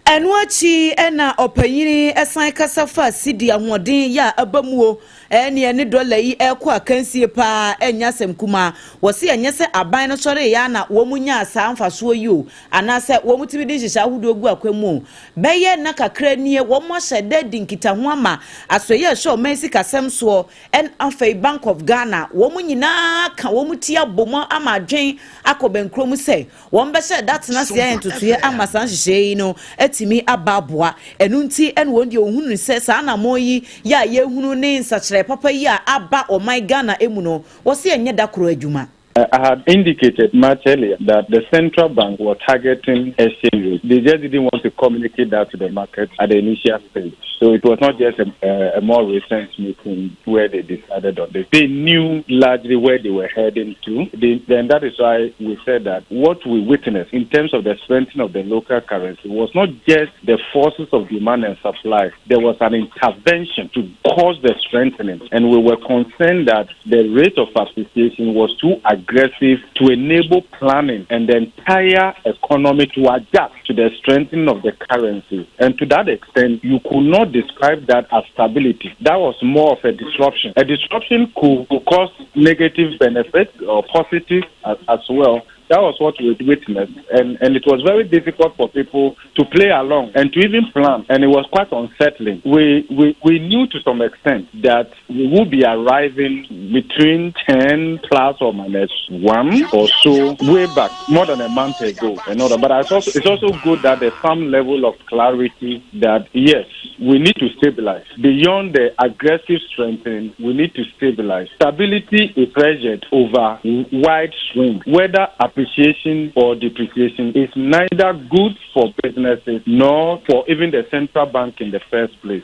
Ɛno akyi ɛna ɔpanyini ɛsan kasa fa sidi ahoɔden yɛ a aba mu o. Ɛne ɛne dɔla yi ɛrekɔ akansie paa, ɛnyɛ asɛm kumaa. Wɔsi ɛnyɛ sɛ aban no sɔre yɛ ana wɔn mu nyaa saa mfasoɔ yi o, anaasɛ wɔn tumi de nhyehyɛ ahodoɔ gu akwan mu o. Bɛyɛ nna kakra nie, wɔn ahyɛ dɛ di nkitaho ama asɔyɛ ɛhyɛ ɔman sikasɛm soɔ, ɛn afei Bank of Ghana, wɔn nyinaa ka wɔn ti abɔ mu ama adwen akɔ bɛnkurom sɛ wɔn bɛhyɛ da tena ase ayɛ ntotoeɛ ama saa nhyehyɛeɛ yi no atumi aba aboa. Ɛno nti ɛna wɔn deɛ ohunu sɛ saa anammɔn yi yɛ a yɛhunu ne nsakyerɛ papa yi a aba ɔman Ghana mu no, wɔsi ɛnyɛ da koro adwuma. I had indicated much earlier that the central bank was targeting exchange rate. They just didn't want to communicate that to the market at the initial stage. So it was not just a more recent meeting where they decided on this. They knew largely where they were heading to. Then that is why we said that what we witnessed in terms of the strengthening of the local currency was not just the forces of demand and supply. There was an intervention to cause the strengthening. And we were concerned that the rate of appreciation was too aggressive to enable planning and the entire economy to adjust to the strengthening of the currency. And to that extent, you could not describe that as stability. That was more of a disruption. A disruption could cause negative benefits or positive as well. That was what we witnessed. And it was very difficult for people to play along and to even plan. And it was quite unsettling. We knew to some extent that we would be arriving between 10 plus or minus 1 or so way back, more than a month ago. And all that. But it's also good that there's some level of clarity that, yes, we need to stabilize. Beyond the aggressive strengthening, we need to stabilize. Stability is measured over wide swing, whether appreciation or depreciation is neither good for businesses nor for even the central bank in the first place.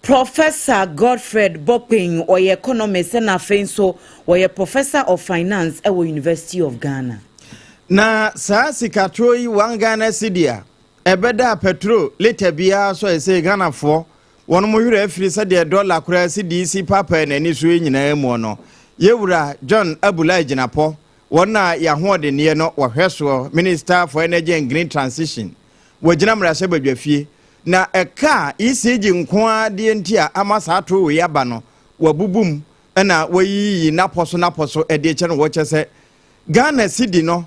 Professor Godfred Bokpin, ɔyɛ economist, ɛna afei nso wɔyɛ professor of finance ɛwɔ University of Ghana. Na saa sikatoro yi, 1 Ghana cedi a ɛbɛda petrol litre biara so a, ɛsɛ Ghanafoɔ wɔn mo werɛ afiri sɛdeɛ dɔla koraa si de si paapaa n'ani so yi nyinaa mu no, yɛwura John Abdulai Jinapor, wɔn a yɛahoɔdenneɛ no wɔhwɛ soɔ, Minister for Energy and Green Transition, wɔgyina mmarahyɛ badwafie na ɛka a ECG nko ara deɛ nti a ama saa to wei aba no, wabubu mu ɛna wɔyiyi napɔ so ɛde kyɛ no. Wɔkyɛ sɛ Ghana cedi no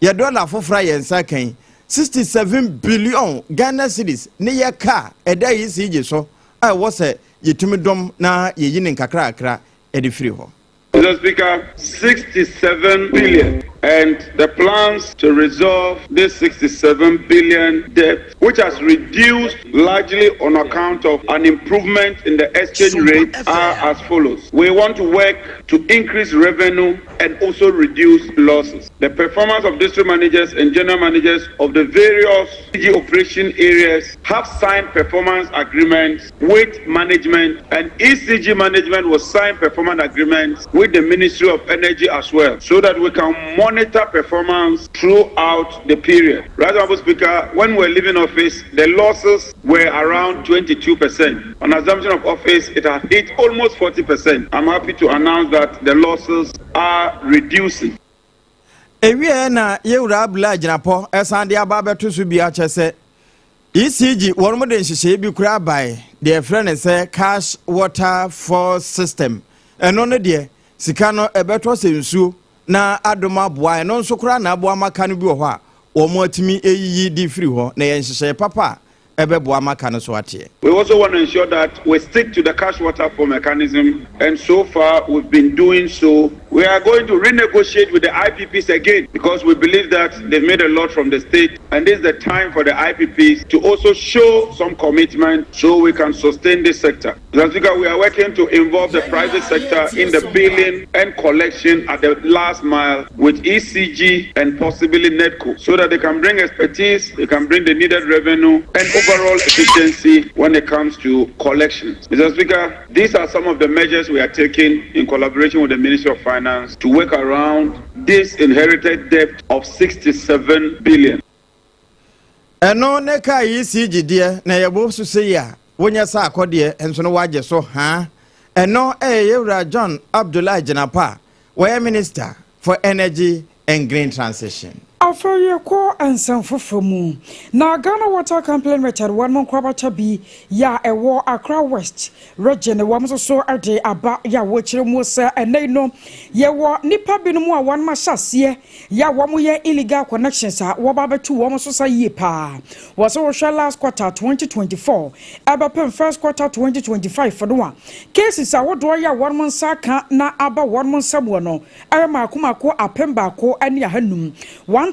yɛ dɔla foforɔ a yɛn nsa kan 67 billion Ghana cedis ne yɛ ka ɛda ECG so a ɛwɔ sɛ yɛtumi dɔm na yɛyi ne nkakrakra ɛde firi hɔ. Mr. Speaker, 67 billion. And the plans to resolve this 67 billion debt, which has reduced largely on account of an improvement in the exchange rate, are as follows. We want to work to increase revenue and also reduce losses. The performance of district managers and general managers of the various ECG operation areas have signed performance agreements with management, and ECG management will sign performance agreements with the Ministry of Energy as well, so that we can monitor performance throughout the period. Right Honorable Speaker, when we were leaving office, the losses were around 22%. On assumption of office, it has hit almost 40%. I'm happy to announce that the losses are reducing. Ewie na yɛwura Abdulai Jinapor ɛsan de aba abɛto so bi akyɛ sɛ ECG wɔn mo de nhyehyɛeɛ bi kura abae deɛ ɛfrɛ ne sɛ cash waterfall system. Ɛno no deɛ, sika no ɛbɛtɔ sɛ nsuo na adom aboa. Ɛno nso koraa na aboa maka no bi wɔ hɔ a wɔn atumi eyiyi di firi hɔ na yɛ nhyehyɛeɛ papa a ɛbɛboa maka no so ateɛ. We also want to ensure that we stick to the cash waterfall mechanism, and so far we've been doing so. We are going to renegotiate with the IPPs again because we believe that they've made a lot from the state, and this is the time for the IPPs to also show some commitment so we can sustain this sector. Mr. Speaker, we are working to involve the private sector in the billing and collection at the last mile with ECG and possibly NEDCO so that they can bring expertise, they can bring the needed revenue and overall efficiency when it comes to collections. Mr. Speaker, these are some of the measures we are taking in collaboration with the Ministry of Finance to work around this inherited debt of 67 billion. Ɛno ne kaa ECG deɛ na yɛbɔ so sɛ yi a wonyɛ sɛ akɔdeɛ nso no wagye so haa. Ɛno ɛyɛ yɛwura John Abdulai Jinapor a wɔyɛ Minister for Energy and Green Transition. Afei yɛkɔ nsɛm foforɔ mu. Na Ghana Water Company Limited wɔn nkorabata bi yɛ a ɛwɔ Accra West Region wɔn nso so de aba yɛ a wɔkyerɛ mu sɛ ɛnɛ yi no yɛwɔ nnipa binom a wɔn ahyɛ aseɛ yɛ a wɔn yɛ illegal connections a wɔba abɛto wɔn so sa yie paa. Wɔ sɛ wɔhwɛ last quarter 2024 ɛbɛpem first quarter 2025 no a, cases ahodoɔ yɛ a wɔn nsa aka na aba wɔn nsam wɔ no ɛyɛ mako mako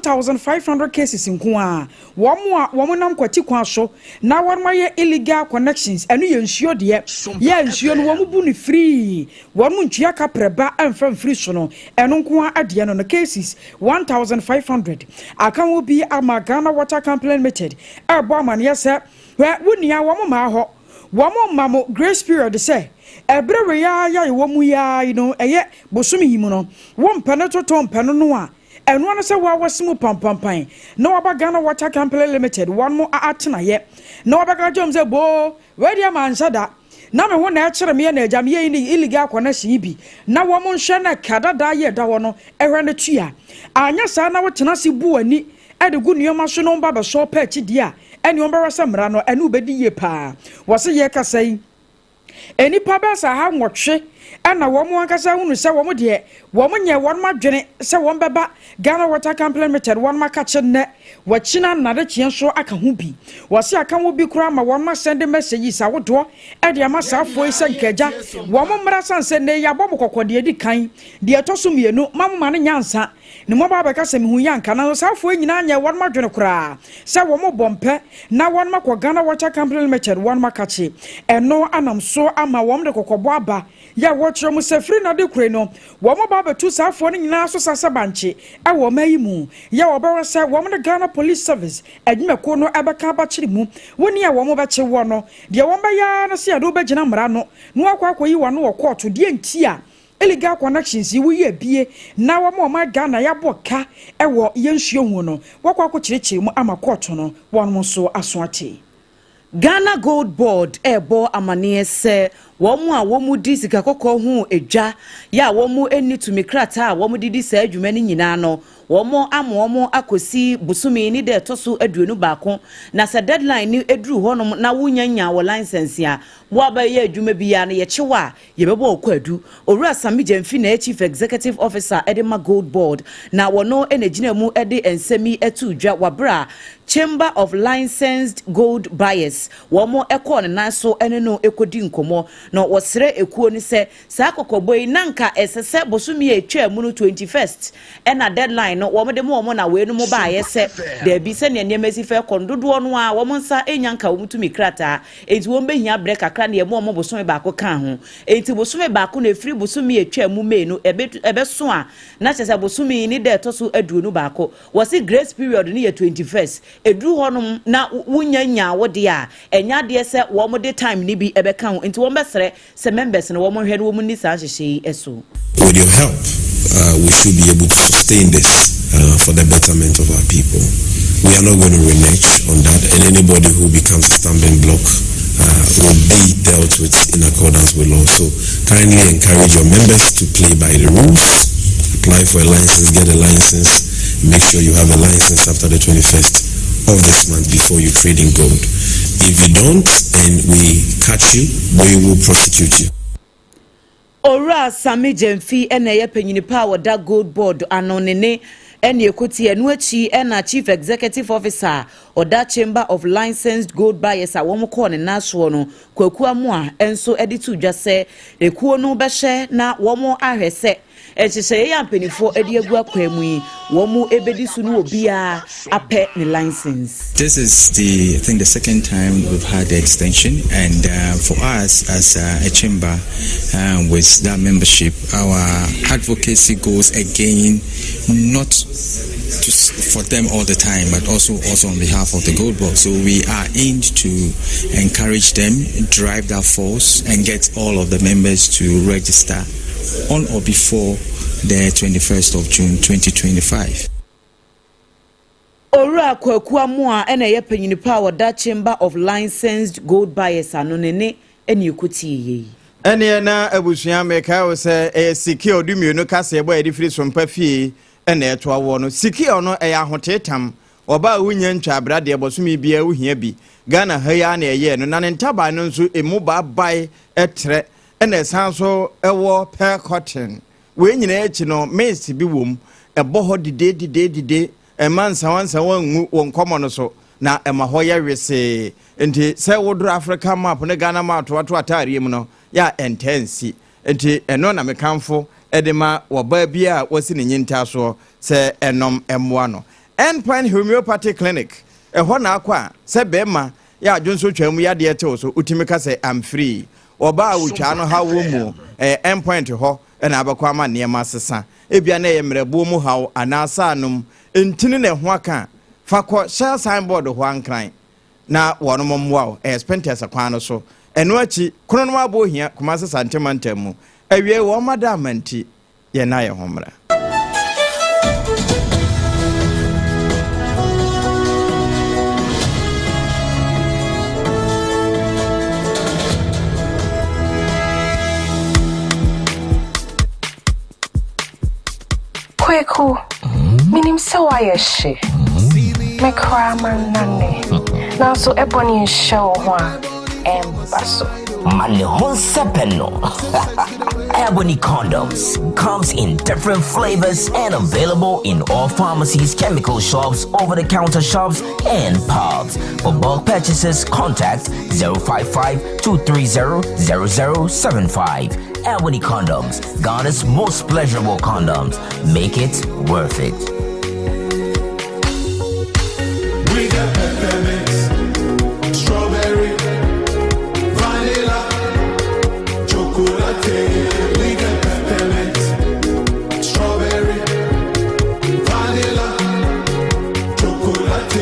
1500, 1500 cases nko a wɔn a wɔn nam kwati kwan so na wɔn ayɛ illegal connections. Ɛno yɛ nsuo deɛ, yɛ nsuo no wɔn bu no free, wɔn mu ntua kaprɛba ɛmfa mfiri so no, ɛno nko a adeɛ no cases 1500 aka ho bi ama Ghana Water Company Limited ɛrebɔ amaneɛ sɛ hwɛ, wo nua wɔn maa hɔ, wɔn ma mo grace period sɛ ɛberɛ wei a yɛayɛ wɔ mu yi no, ɛyɛ bosome yi mu no, wɔn mpɛ no totɔ mpɛ no a ɛno ano sɛ wɔawɔsi mu pampampan na wɔaba Ghana Water Company Limited wɔn mo atenaeɛ na wɔbɛka kyerɛ sɛ boo, wei deɛ ma nhyɛ da na me ho na ɛkyerɛ me na agya me yɛ illegal connection yi bi na wɔn nhwɛ na ka dada yɛ da hɔ no ɛhwɛ no tua. Anyɛ saa na wɔtena ase bu ani ɛde gu nneɛma so no ba bɛsɔ pɛ akyi deɛ a, ɛne wɔn bɛwɛ sɛ mmara no ɛne wobɛdi yie paa. Wɔsi yɛ kasa yi, nnipa bɛyɛ sɛ 800 ɛna wɔn ankasa hunu sɛ wɔn deɛ wɔn nyɛ wɔn adwene sɛ wɔn bɛba Ghana Water Company Limited wɔn akakye nnɛ wɔkyina nnadekyeɛ nso aka ho bi. Wɔsi aka ho bi koraa ma wɔn asend messages ahodoɔ ɛde ama saafoɔ yi sɛ nkagya wɔn mmara san sɛ nnɛ yɛabɔ mo kɔkɔ deɛ edi kan, deɛ ɛtɔ so mmienu ma mo ma no nyansa ne mo ba abɛka sɛ mehu yɛ anka na saafoɔ nyinaa nyɛ wɔn adwene koraa sɛ wɔn bɔ mpɛ na wɔn akɔ Ghana Water Company Limited wɔn akakye. Ɛno anam so ama wɔn de kɔkɔbɔ aba yɛ wɔkyerɛ mu sɛ firi nade kure no wɔn ba abɛtu saafoɔ no nyinaa so sasa bankye ɛwɔ ɔman yi mu yɛ wɔbɛwɔ sɛ wɔn de Ghana Police Service adwumakuo no ɛbɛka abakyere mu. Wɔn a wɔn bɛkye wɔ no deɛ, wɔn bɛyɛ no sɛ yɛde wobɛgyina mmara no na wakɔ akɔyi wɔn wɔ kɔɔto deɛ nti a illegal connections yi woyɛ bie na wɔn a wɔn Ghana yɛabɔ ka ɛwɔ yɛn nsuo ho no, wɔkɔ akɔkyerɛkyerɛ mu ama kɔɔto no wɔn nso aso ate. Ghana Gold Board ɛrebɔ amanneɛ sɛ wɔn a wɔn di sika kɔkɔɔ ho edwa yɛ a wɔn ani tumi krataa a wɔn de di saa adwuma no nyinaa no, wɔn ama wɔn akɔsi bosome ne deɛ ɛtɔ so 21, na sɛ deadline no eduru hɔnom na wonya wɔ license a wɔabɛyɛ adwuma biara no, yɛkyew a yɛbɛbɔ ɔkɔ adu. Owura Sammy Gyamfi na Chief Executive Officer ɛde ma Gold Board na wɔno ɛna gyina mu ɛde nsɛm yi ɛto dwa wabra Chamber of Licensed Gold Buyers wɔn ɛkɔɔ ne nan so ɛne no ɛkɔdi nkɔmmɔ, na wɔsrɛ ekuo no sɛ saa kɔkɔbɔ yi nanka ɛsɛ sɛ bosome a etwa mu no 21st ɛna deadline no wɔn de mu wɔn na wei no mu baayɛ sɛ daabi, sɛnea nneɛma si fɛ kɔ no dodoɔ no a wɔn nsa enya nka wɔn tumi krataa, eti wɔn bɛhia brɛ kakra na yɛmu wɔn bosome baako ka ho. Eti bosome baako na efiri bosome etwa mu May no ɛbɛso a na kyerɛ sɛ bosome ne da ɛtɔ so 21. Wɔsi grace period no yɛ 21st. Eduru hɔnom na wunya nya wo deɛ a, ɛnya adeɛ sɛ wɔn de time ni bi ɛbɛka ho, nti wɔn bɛsrɛ sɛ members no wɔn hwɛ no wɔn ni saa nhyehyɛ yi so. With your help, we should be able to sustain this for the betterment of our people. We are not going to renege on that, and anybody who becomes a stumbling block will be dealt with in accordance with law. So kindly encourage your members to play by the rules, apply for a license, get a license, make sure you have a license after the 21st of this month before you trade in gold. If you don't and we catch you, we will prosecute you. Owura Sammy Gyamfi ɛna ɛyɛ panyinipa a wɔda Gold Board ano ne ɛne ekoti. Ɛno akyi ɛna Chief Executive Officer ɔda Chamber of Licensed Gold Buyers a wɔn kɔɔ ne nan soɔ no, Kwaku Amoa, nso ɛde to dwa sɛ ekuo no bɛhyɛ na wɔn ahwɛ sɛ nhyehyɛeɛ yɛ mpanimfoɔ de agu akwan mu yi wɔn bɛdi so no, obiara apɛ ne license. This is the, I think, the second time we've had the extension, and for us as a chamber with that membership, our advocacy goes again not to, for them all the time, but also on behalf of the Gold Board. So we are aimed to encourage them, drive that force, and get all of the members to register on or before the 21st of June 2025. Owura Kwaku Amoa ɛna ɛyɛ panyinipa a wɔda Chamber of Licensed Gold Buyers ano ne ɛne ɛkɔtie yie. Ɛneɛ na abusua, mekae wo sɛ ɛyɛ sike ɔde mmienu kaseɛ bɔ a yɛde firi Sompa fie. na ɛtoa woɔ no. Secure no ɛyɛ ahoteetam. Ɔbaa a wonnya ntwaa abira deɛ bɔsome biara wohia bi. Ghana ha yi ara na ɛyɛɛ no na ne ntaban no nso ɛmu baabae trɛ ɛna ɛsan nso wɔ pearl cotton. Wei nyinaa akyi no mist bi wɔ mu ɛbɔ hɔ dide dide dide ɛmma nsawansawa ngu wo nkɔmmɔ no so na ɛma hɔ yɛ wesee. Nti sɛ wodoro African map ne Ghana map toato ataareɛ mu no yɛ a ɛntaa nsi. Nti ɛno na mekamfo de ma ɔbaa biara a wasi ne nyintaasoɔ sɛ ɛnom mmoa no. End Point Homeopathy Clinic, ɛhɔ na akɔ a sɛ bɛrima yɛ adwonso twaa mu yadeɛ te wo so wotumi ka sɛ I'm free. Ɔbaa a wotwaa no haw wɔ mu, ɛyɛ End Point hɔ na abɛkɔ ama nneɛma asesa. Ebia na ɛyɛ mmerɛboɔ mu haw anaa saanom ntini na ɛho aka a, fa kɔ Shell signboard hɔ ankran na wɔnom mmoa wo. Ɛyɛ Spintex kwan no so. Ɛno akyi, Kronom Abohia, Kumasi Sante mantam mu. Awiei wɔn mma da ama nti, yɛn ayɛ ho mmra. Kweku, menim sɛ woayɛ hye. Me koraa mannane. Nanso ɛbɔne nhyɛ wo ho a, ɛmba so. Ma ne ho nsɛpɛ no. Ebony condoms comes in different flavors and available in all pharmacies, chemical shops, over-the-counter shops, and pubs. For bulk purchases, contact 055 230 0075. Ebony condoms, Ghana's most pleasurable condoms. Make it worth it. We got peppermint, strawberry, vanilla, chocolate. We got peppermint, strawberry, vanilla, chocolate.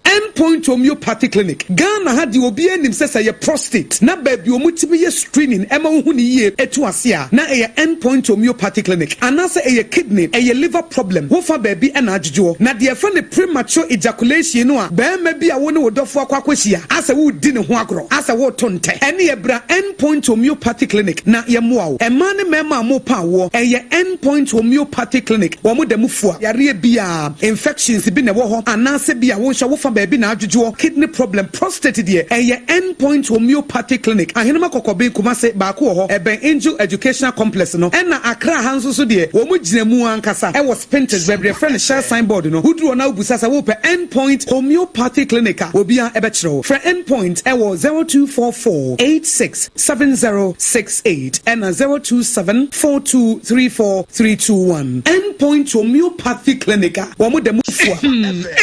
End Point Homeopathy Clinic, Ghana ha deɛ obiara nim sɛ sɛ ɛyɛ prostate na baabi a wɔtumi yɛ screening ma wohu no yie tu ase a, na ɛyɛ End Point Homeopathy Clinic. Anaasɛ ɛyɛ kidney, ɛyɛ liver problem, wofa baabi na adwodwoɔ. Na deɛ yɛfrɛ no premature ejaculation no a barima bi a wo ne wo dɔfoɔ akɔ akɔhyia asɛ woredi ne ho agorɔ, asɛ woreto ntɛ, ɛneɛ bra End Point Homeopathy Clinic na yɛmmoa wo. Mmaa ne mmarima a morepa awoɔ, ɛyɛ End Point Homeopathy Clinic, wɔn da mu fua yareɛ biara. Infections bi na ɛwɔ hɔ anaasɛ bi a wo nso wofa baabi na adwodwoɔ, kidney problem, prostate deɛ ɛyɛ End Point Homeopathy Clinic, Ahenema Kɔkɔben, Kumase, baako wɔ hɔ, ɛbɛn Angel Educational Complex no, ɛna Accra ha nso so deɛ wɔn gyina mu ankasa ɛwɔ Spintex baabi deɛ yɛfrɛ no Shell sign board no, woduru hɔ na wobisa sɛ wopɛ End Point Homeopathy Clinic a obiara ɛbɛkyerɛ wo. Frɛ End Point ɛwɔ 0244 86 7068 ɛna 027 4234 321. End Point Homeopathy Clinic a wɔn da mu fua.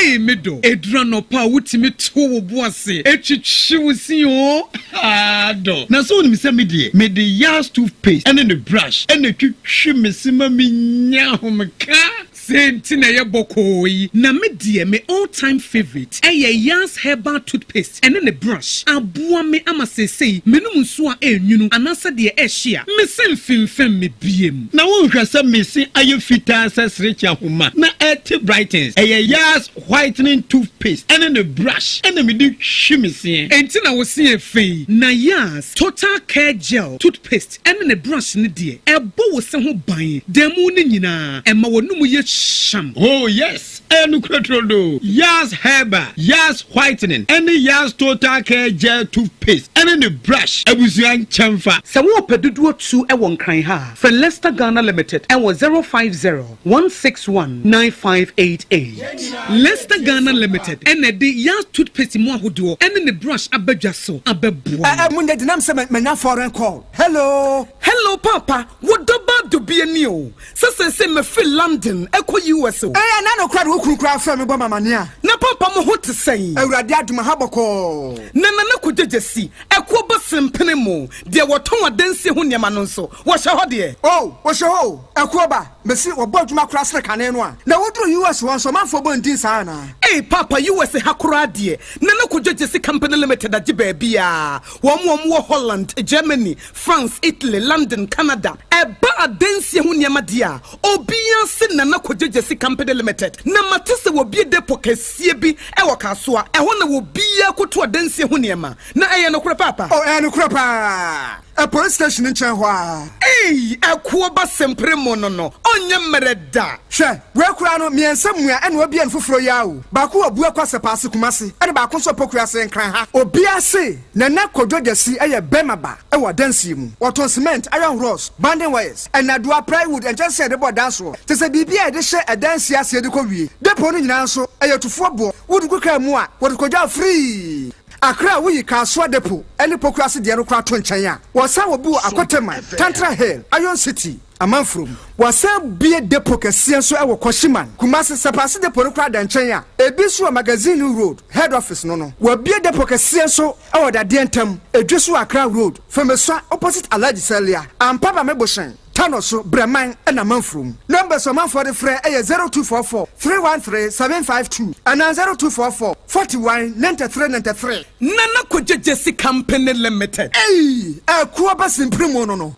Ei me dɔ, ɛduru anɔpa a wotumi to wo bo ase twitwi wo se oo, haa dɔ. Na sɛ wonim sɛ me deɛ, mede Yas toothpaste ne ne brush na ɛtwitwi me se ma menya ahomeka. Sei nti na ɛyɛ bɔkɔɔ yi. Na me deɛ me all time favourite ɛyɛ Yas herbal toothpaste ɛne ne brush. Aboa me ama seesei menom nsuo a ɛnwunu anaasɛ deɛ ɛhye a, me se mfemfam me biem. Na wonhwɛ sɛ me se ayɛ fitaa sɛ serekye ahoma na ɛte brightens. Ɛyɛ Yas whitening toothpaste ɛne ne brush ɛna mede twi me seɛ. Enti na wo se yɛ fɛ yi. Na Yas total care gel toothpaste ɛne ne brush no deɛ, ɛbɔ wo se ho ban da mu no nyinaa, ɛma w'anomu yɛ hyam. Oh yes, ɛyɛ nokorɛ turodoo. Yas Herbal, Yas Whitening ɛne Yas Total Care Gel Toothpaste ɛne ne brush abusua nkyɛnfa. Sɛ worepɛ dodoɔ tu wɔ Nkran ha a, frɛ Lester Ghana Limited wɔ 050 161 9588. Lester Ghana Limited na ɛde Yas Toothpaste mu ahodoɔ ne ne brush aba dwa so abɛboa wo. Ɛɛ mo nyɛ denam sɛ manya foreign call. Hello. Hello paapa, wo dɔ ba dɔ bi ani o. Sɛ seesei mafiri London ɛkɔ US o. Ɛɛ ɛna no koraa de wo kunu koraa frɛ me bɔ me amaneɛ a. Na paapa mo ho te sɛn? Awurade adom aha bɔkɔɔ. Na Nana Kogyegyesi, ɛkoɔ ba sempene mo, deɛ wɔtɔn adansie ho nneɛma no nso, wɔhyɛ hɔ deɛ? Oh, wɔhyɛ hɔ o, ɛkoɔ ba. Mese wɔbɔ adwuma koraa sene kane no a. Na woduru US hɔ nso ɔmanfoɔ bɔ ndin saa anaa? Ei paapa US ha koraa deɛ Nana Kojo Gyesi Company Limited agye baabiaa, wɔn a wɔn wɔ Holland, Germany, France, Italy, London, Canada, ɛba adansie ho nneɛma deɛ a, obiaa se Nana Kojo Gyesi Company Limited, na mate sɛ wɔbie depot kɛseɛ bi wɔ Kasoa, ɛhɔ na obiaa kɔtu adansie ho nneɛma, na ɛyɛ nokorɛ paapa? Oh ɛyɛ nokorɛ paa. Ɛ police station nkyɛn hɔ ara. Ei ɛkoɔ ba sempere mo no no ɔnyɛ mmerɛ da. Hwɛ, wei koraa no, miensa mua ɛna wabue no foforɔ yi ara o. Baako wɔ Buakwa Sɛpaase Kumasi ɛna baako nso wɔ Pokuase Nkran ha. Obiara se Nana Kojo Gyasi yɛ bɛrima ba wɔ adansie mu. Wɔtɔn cement, iron rods, banding wires, nnadewa, plywood, nkyɛnsee a yɛde bɔ dan soɔ, kyerɛ sɛ biribiara a yɛde hyɛ adansie aseɛ de kɔ wie. Depot no nyinaa nso, ɛyɛ tufoɔ boɔ. Wode gu kaa mu a, wɔde kɔdwa wo free. Accra a woyi Kasoa Depot ne Pokuase deɛ no koraa to nkyɛn a, wɔsan wɔ bi wɔ Akoteman, Tantra Hill, Iron City, Amanfurom. Wɔasan abue depot kɛseɛ nso wɔ Kwashiman, Kumasi. Sɛpaase depot no koraa da nkyɛn a, ebi nso wɔ Magazine Road, Head Office no no. Wɔabue depot kɛseɛ nso wɔ Dadeɛ Ntam, Edweso Accra Road, Femesua opposite Alhaji Salia, Ampaba Mebohyɛn. Tano so, Brɛman na Manfurom. Numbers a ɔmanfoɔ de frɛ yɛ 0244 313 752 anaa 0244 41 93 93. Nana Kwadwo Gyasi Company Limited. Ei! Akuo ba simpiri mu no no.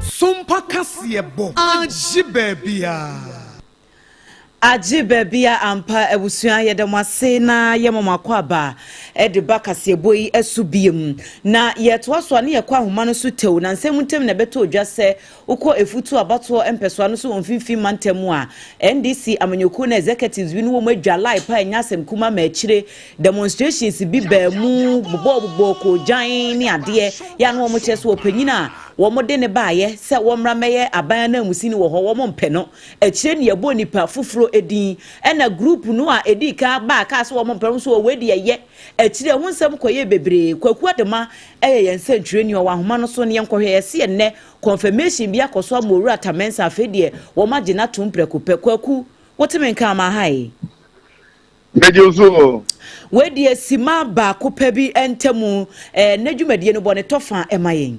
Sompa kaseɛbɔ agye baabiara. Agye baabia ampa abusua yɛda mo ase na yɛma mo akwaaba de ba kaseɛbɔ yi so biom na yɛtoa so a ne yɛkɔ ahoma no so tɛw na nsɛm ntam na ɛbɛtɔ odwa sɛ Wokɔ Efutu abatoɔ mpɛsoa no so wɔ Mfimfini Mantam mu a, NDC amanyɔkuo no executives bi ne wɔn adwa line paa ɛnyɛ asɛm kuma ma akyire demonstrations bi baa mu bobɔɔ bobɔɔ koogyan ne adeɛ yɛ a na wɔn kyerɛ sɛ ɔpanyin a wɔn de ne baayɛ sɛ wɔmmra mmɛyɛ aban ananmusini wɔ hɔ wɔn mpɛ no akyire ne yɛbɔ nipa foforɔ edin ɛna group no a edii kan baa kaa sɛ wɔn mpɛ no nso wɔ wei deɛ yɛ akyire ɛho nsɛm kɔyɛ bebree Kwaku Adema ɛyɛ yɛn nsɛntwerɛni ɔwɔ ahoma no so ne yɛnkɔhwɛ yɛse ɛnnɛ Confirmation bi akɔ so ama Owura Atta Mensah afei deɛ wɔn agye no atom prɛko pɛ. Kwaku, wote me nka ama ha yi? Megye wo so o. Wei deɛ sima baako pɛ bi ntamu eh, nnɛ dwumadie no bɔ ne tɔfa ma yɛn.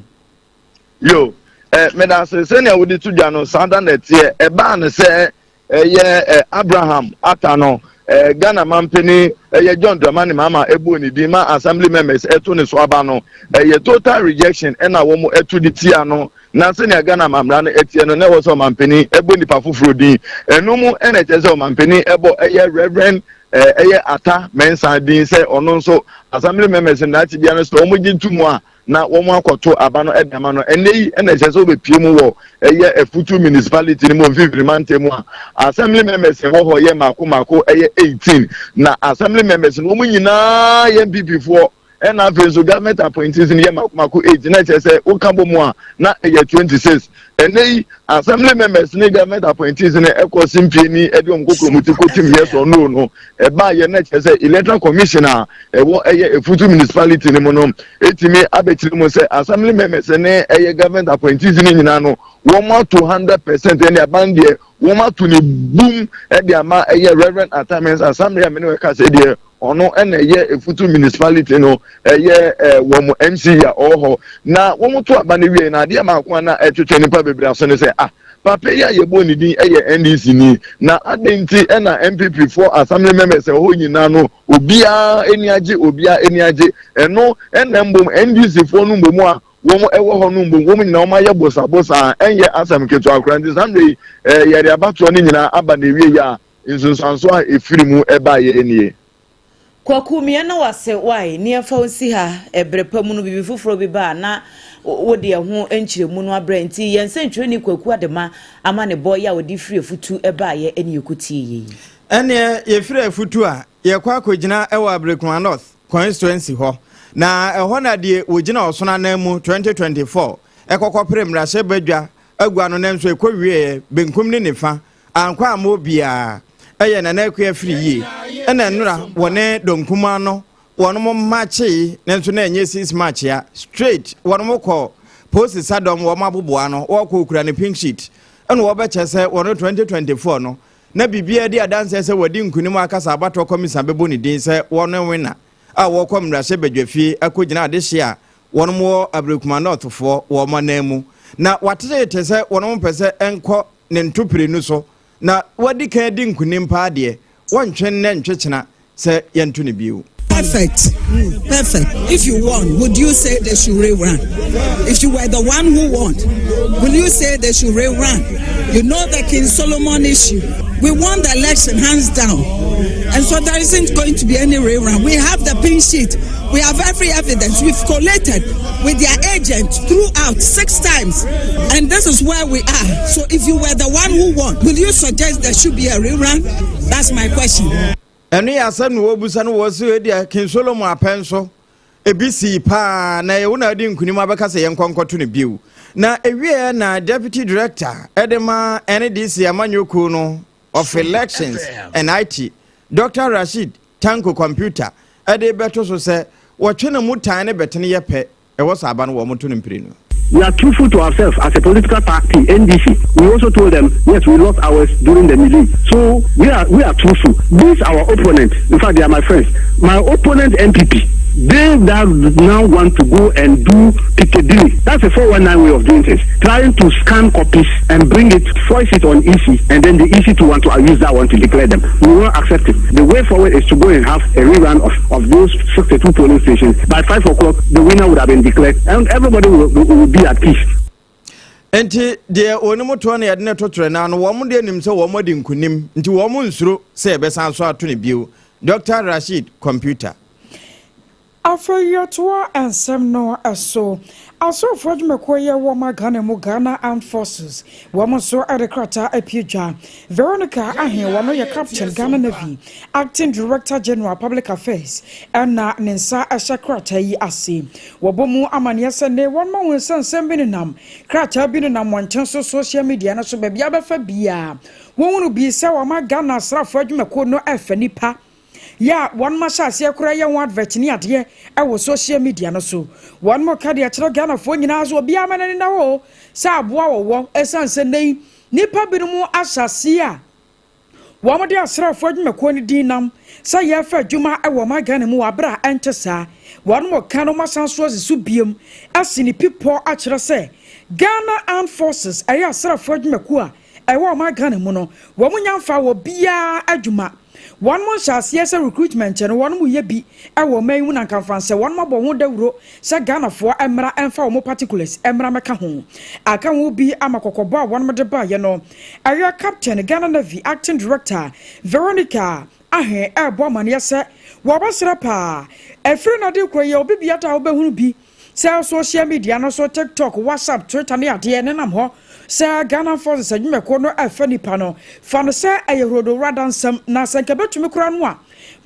Yo, eh, medase sɛnea wode to dwa no saa da na ɛteɛ. Ɛbaa no sɛ Ɛyɛ ɛ Abraham Atta no ɛ Ghana mampanin ɛyɛ John Dramani Mahama ɛbɔɔ ne din ma assembly members ɛto ne so aba no ɛyɛ total rejection ɛna wɔn ɛto de tia no na sɛnea Ghana amammerɛ no ɛteɛ no na ɛwɔ sɛ ɔmampanin ɛbɔ nipa foforɔ din ɛno mu ɛna ɛkyerɛ sɛ ɔmampanin ɛbɔ ɛyɛ Reverend ɛyɛ Atta Mensah din sɛ ɔno nso assembly members nnaakye bia no sɛ wɔn gye to mu a na wɔakɔto aba no de ama no. Ɛnnɛ yi na ɛsɛ sɛ wɔbɛpue mu wɔ ɛyɛ Afutu Municipality no mu wɔ Mfimfini Mantam mu a Assembly members ɛwɔ hɔ yɛ mmaako mmaako ɛyɛ 18 na Assembly members no wɔn nyinaa yɛ NPP foɔ ɛna afei nso government appointees no yɛ mmaako mmaako 8 na ɛkyerɛ sɛ woka bɔ mu a na ɛyɛ 26. Ɛnnɛ yi Assembly members ne government appointees no ɛkɔ simpie ni ɛde wɔn kokromoti kɔtim yes or no no ɛbaayɛ na kyerɛ sɛ Electoral Commission a ɛwɔ ɛyɛ Efutu Municipality no mu no etumi abɛkyerɛ mu sɛ assembly members ne ɛyɛ government appointees no nyinaa no wɔn ato 100% ɛne aban deɛ wɔn ato ne bum ɛde ama ɛyɛ Reverend Atta Mensah Assembly a mene wɔka sɛ deɛ ɔno ɛna ɛyɛ Efutu Municipality no ɛyɛ ɛɛ wɔn MC a ɔwɔ hɔ na wɔn to aba no wie na adeɛ baako a na ɛtwetwe nipa bebree aso ne sɛ ah papa yi a yɛbɔ ne din ɛyɛ NDC ni na adɛn nti ɛna NPP foɔ assembly members ɛwɔ hɔ nyinaa no obiara ani agye obiara ani agye ɛno ɛna mbom NDC foɔ no mbom a wɔn ɛwɔ hɔ no mbom wɔn nyinaa wɔn ayɛ bosabosa a ɛnyɛ asɛm ketewa koraa nti saa mmerɛ yi ɛɛ yɛde abatoɔ no nyinaa aba na ewie yɛ a nsunsuanso a efiri mu ɛbaeɛ nie. Kwaku me yɛna wo ase wai ne yɛmfa wo nsi ha ɛberɛ pa mu no biribi foforɔ bi ba a na wode ɛho nkyerɛmu no abrɛ nti yɛn sɛntwerɛni Kwaku Adema amanebɔ yi a ɔde firi afutu baeɛ ɛne yɛkɔtie yei. Ɛneɛ yɛfiri afutu a yɛkɔ akɔgyina wɔ Ablekuma North constituency hɔ na ɛhɔ na deɛ wɔgyina ɔsono anan mu 2024 ɛkɔkɔpere mmarahyɛbadwa agua no nanso ɛkɔwieɛ benkum ne nifa ankɔ amma obiara ɛyɛ Nana Akua firi yie ɛna nnora wɔne dɔm kumaa no wɔn makyee nanso na ɛnyɛ six match ya straight wɔn kɔ. Polisi sadɔm wɔn aboboa no wɔkɔ okura ne pink sheet ɛna wɔbɛkyɛ sɛ wɔn 2024 no na biribiara di adanseɛ sɛ wɔdi nkunim akasa abatoɔ kɔmisa bɛbɔ ne din sɛ wɔn winner a wɔkɔ mmarahyɛ badwafie akɔgyina adehye a wɔn wɔ Ablekuma Northfoɔ wɔn anan mu na watetete sɛ wɔn mpɛ sɛ ɛnkɔ ne ntopire no so na wɔadi kan di nkunim paa deɛ wɔntwe nnɛ ntwekyena sɛ yɛnto ne bio. Perfect. Perfect. If you won, would you say they should rerun? If you were the one who won, will you say they should rerun? You know the King Solomon issue. We won the election hands down. And so there isn't going to be any rerun. We have the pink sheet. We have every evidence. We've collated with their agent throughout six times. And this is where we are. So if you were the one who won, will you suggest there should be a rerun? That's my question. Ɛno yɛ asɛm na wɔbusa no wɔ so edi King Solomon apɛn so ebi sii paa na yɛwo na adi nkunim abɛka sɛ yɛnkɔ nkɔto no bio. Na ewie na deputy director ɛde ma NDC amanyɔkuo no of elections and IT, Dr Rashid Tanko Computer, ɛde bɛto so sɛ wɔtwe ne mu tan ne bɛtene yɛ pɛ ɛwɔ sɛ aba no wɔn to no mprenu. We are truthful to ourselves as a political party, NDC. We also told them, yes, we lost ours during the meeting. So we are truthful. These our opponent. In fact, they are my friends. My opponent, NPP, they that now want to go and do Piccadilly. That's a 419 way of doing things. Trying to scan copies and bring it, foist it on EC, and then the EC to want to use that one to declare them. We won't accept it. The way forward is to go and have a rerun of those 62 polling stations. By 5 o'clock, the winner would have been declared, and everybody will be at peace. Nti deɛ onim toɔ no yɛde ne to twerɛ no wɔn deɛ nim sɛ wɔn adi nkunim nti wɔn nsuro sɛ yɛbɛsan so ato ne bio. Dr Rashid Computer. Afei yɛtoa nsɛm no so. Asɔfoɔ adwumakuo yɛ wɔ ma Ghana mu, Ghana Armed Forces, wɔn nso de krataa apue dwa. Veronica Ahen, wɔn yɛ Captain, Ghana Navy, Acting Director General, Public Affairs, ɛna ne nsa hyɛ krataa yi ase. Wɔbɔ mu amanneɛ sɛ ne wɔn ma wɔn nsa nsɛm bi nenam krataa bi nenam wɔn nkyɛn so, social media no so, baabi abɛfa biara wɔn hunu bi sɛ wɔn ma Ghana asraafoɔ adwumakuo no ɛfɛ nipa yɛ a wɔn ma hyɛ aseɛ koraa yɛ ho advert ne adeɛ ɛwɔ social media no so. Wɔn mo ka deɛ kyerɛ Ghanafoɔ nyinaa so, obiara ma n'ani na hɔ sɛ aboa wɔwɔ ɛsiane sɛ nne yi nipa binom ahyɛ aseɛ a wɔn de asraafoɔ adwumakuo no din nam sɛ yɛrefa adwuma wɔ ɔman Ghana mu wɔ abere a ɛnte saa. Wɔn mo ka no mo asan so asi so biem asi ne pipɔ akyerɛ sɛ Ghana Armed Forces, ɛyɛ asraafoɔ adwumakuo a ɛwɔ ɔman Ghana mu no, wɔn nya mfa wɔ biara adwuma. Wɔn mo nhyɛ aseɛ sɛ recruitment no wɔn mo yɛ bi ɛwɔ ɔman yi mu na nkamfansɛ wɔn mo abɔ ho dawuro sɛ Ghanafoɔ mmra ɛmfa wɔn particulars mmra mɛka ho aka ho bi ama kɔkɔbɔ a wɔn mo de baayɛ no. Ɛyɛ Captain, Ghana Navy, Acting Director Veronica Ahen ɛrebɔ amaneɛ sɛ wɔbɛsrɛ paa ɛfiri na de kuro yɛ obi bia da a wobɛhunu bi sɛ social media no so, TikTok, WhatsApp, Twitter ne adeɛ nenam hɔ sɛ Ghana Forces adwumakuo no ɛfɛ nipa no, fa no sɛ ɛyɛ rodowura nsɛm na sɛ nka bɛtumi kora no a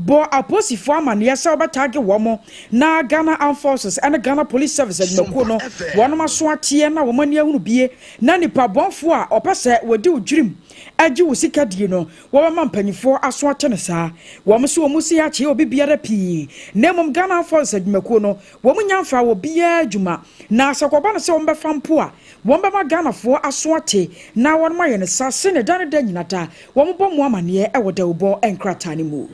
bɔ apolisifoɔ amanneɛ sɛ wɔbɛtarget wɔn mo na Ghana Armed Forces ɛne Ghana Police Service adwumakuo no wɔn aso ateɛ na wɔn ani ahunu bie na nipa bɔnfoɔ a ɔpɛ sɛ wɔdi wo dwirim agye wo sika die no, wɔbɛma mpanyinfoɔ aso ate no saa. Wɔn nso wɔn si akyɛ obi biara pii na mmom Ghana Armed Forces adwumakuo no wɔn nya mfa wɔ biara adwuma na sɛ kɔba no sɛ wɔn bɛfa mpo a wɔn bɛma Ghanafoɔ aso ate na wɔn ayɛ no saa se ne da ne da nyina da wɔn bɔ mu amanneɛ ɛwɔ dawubɔ nkrataa no mu.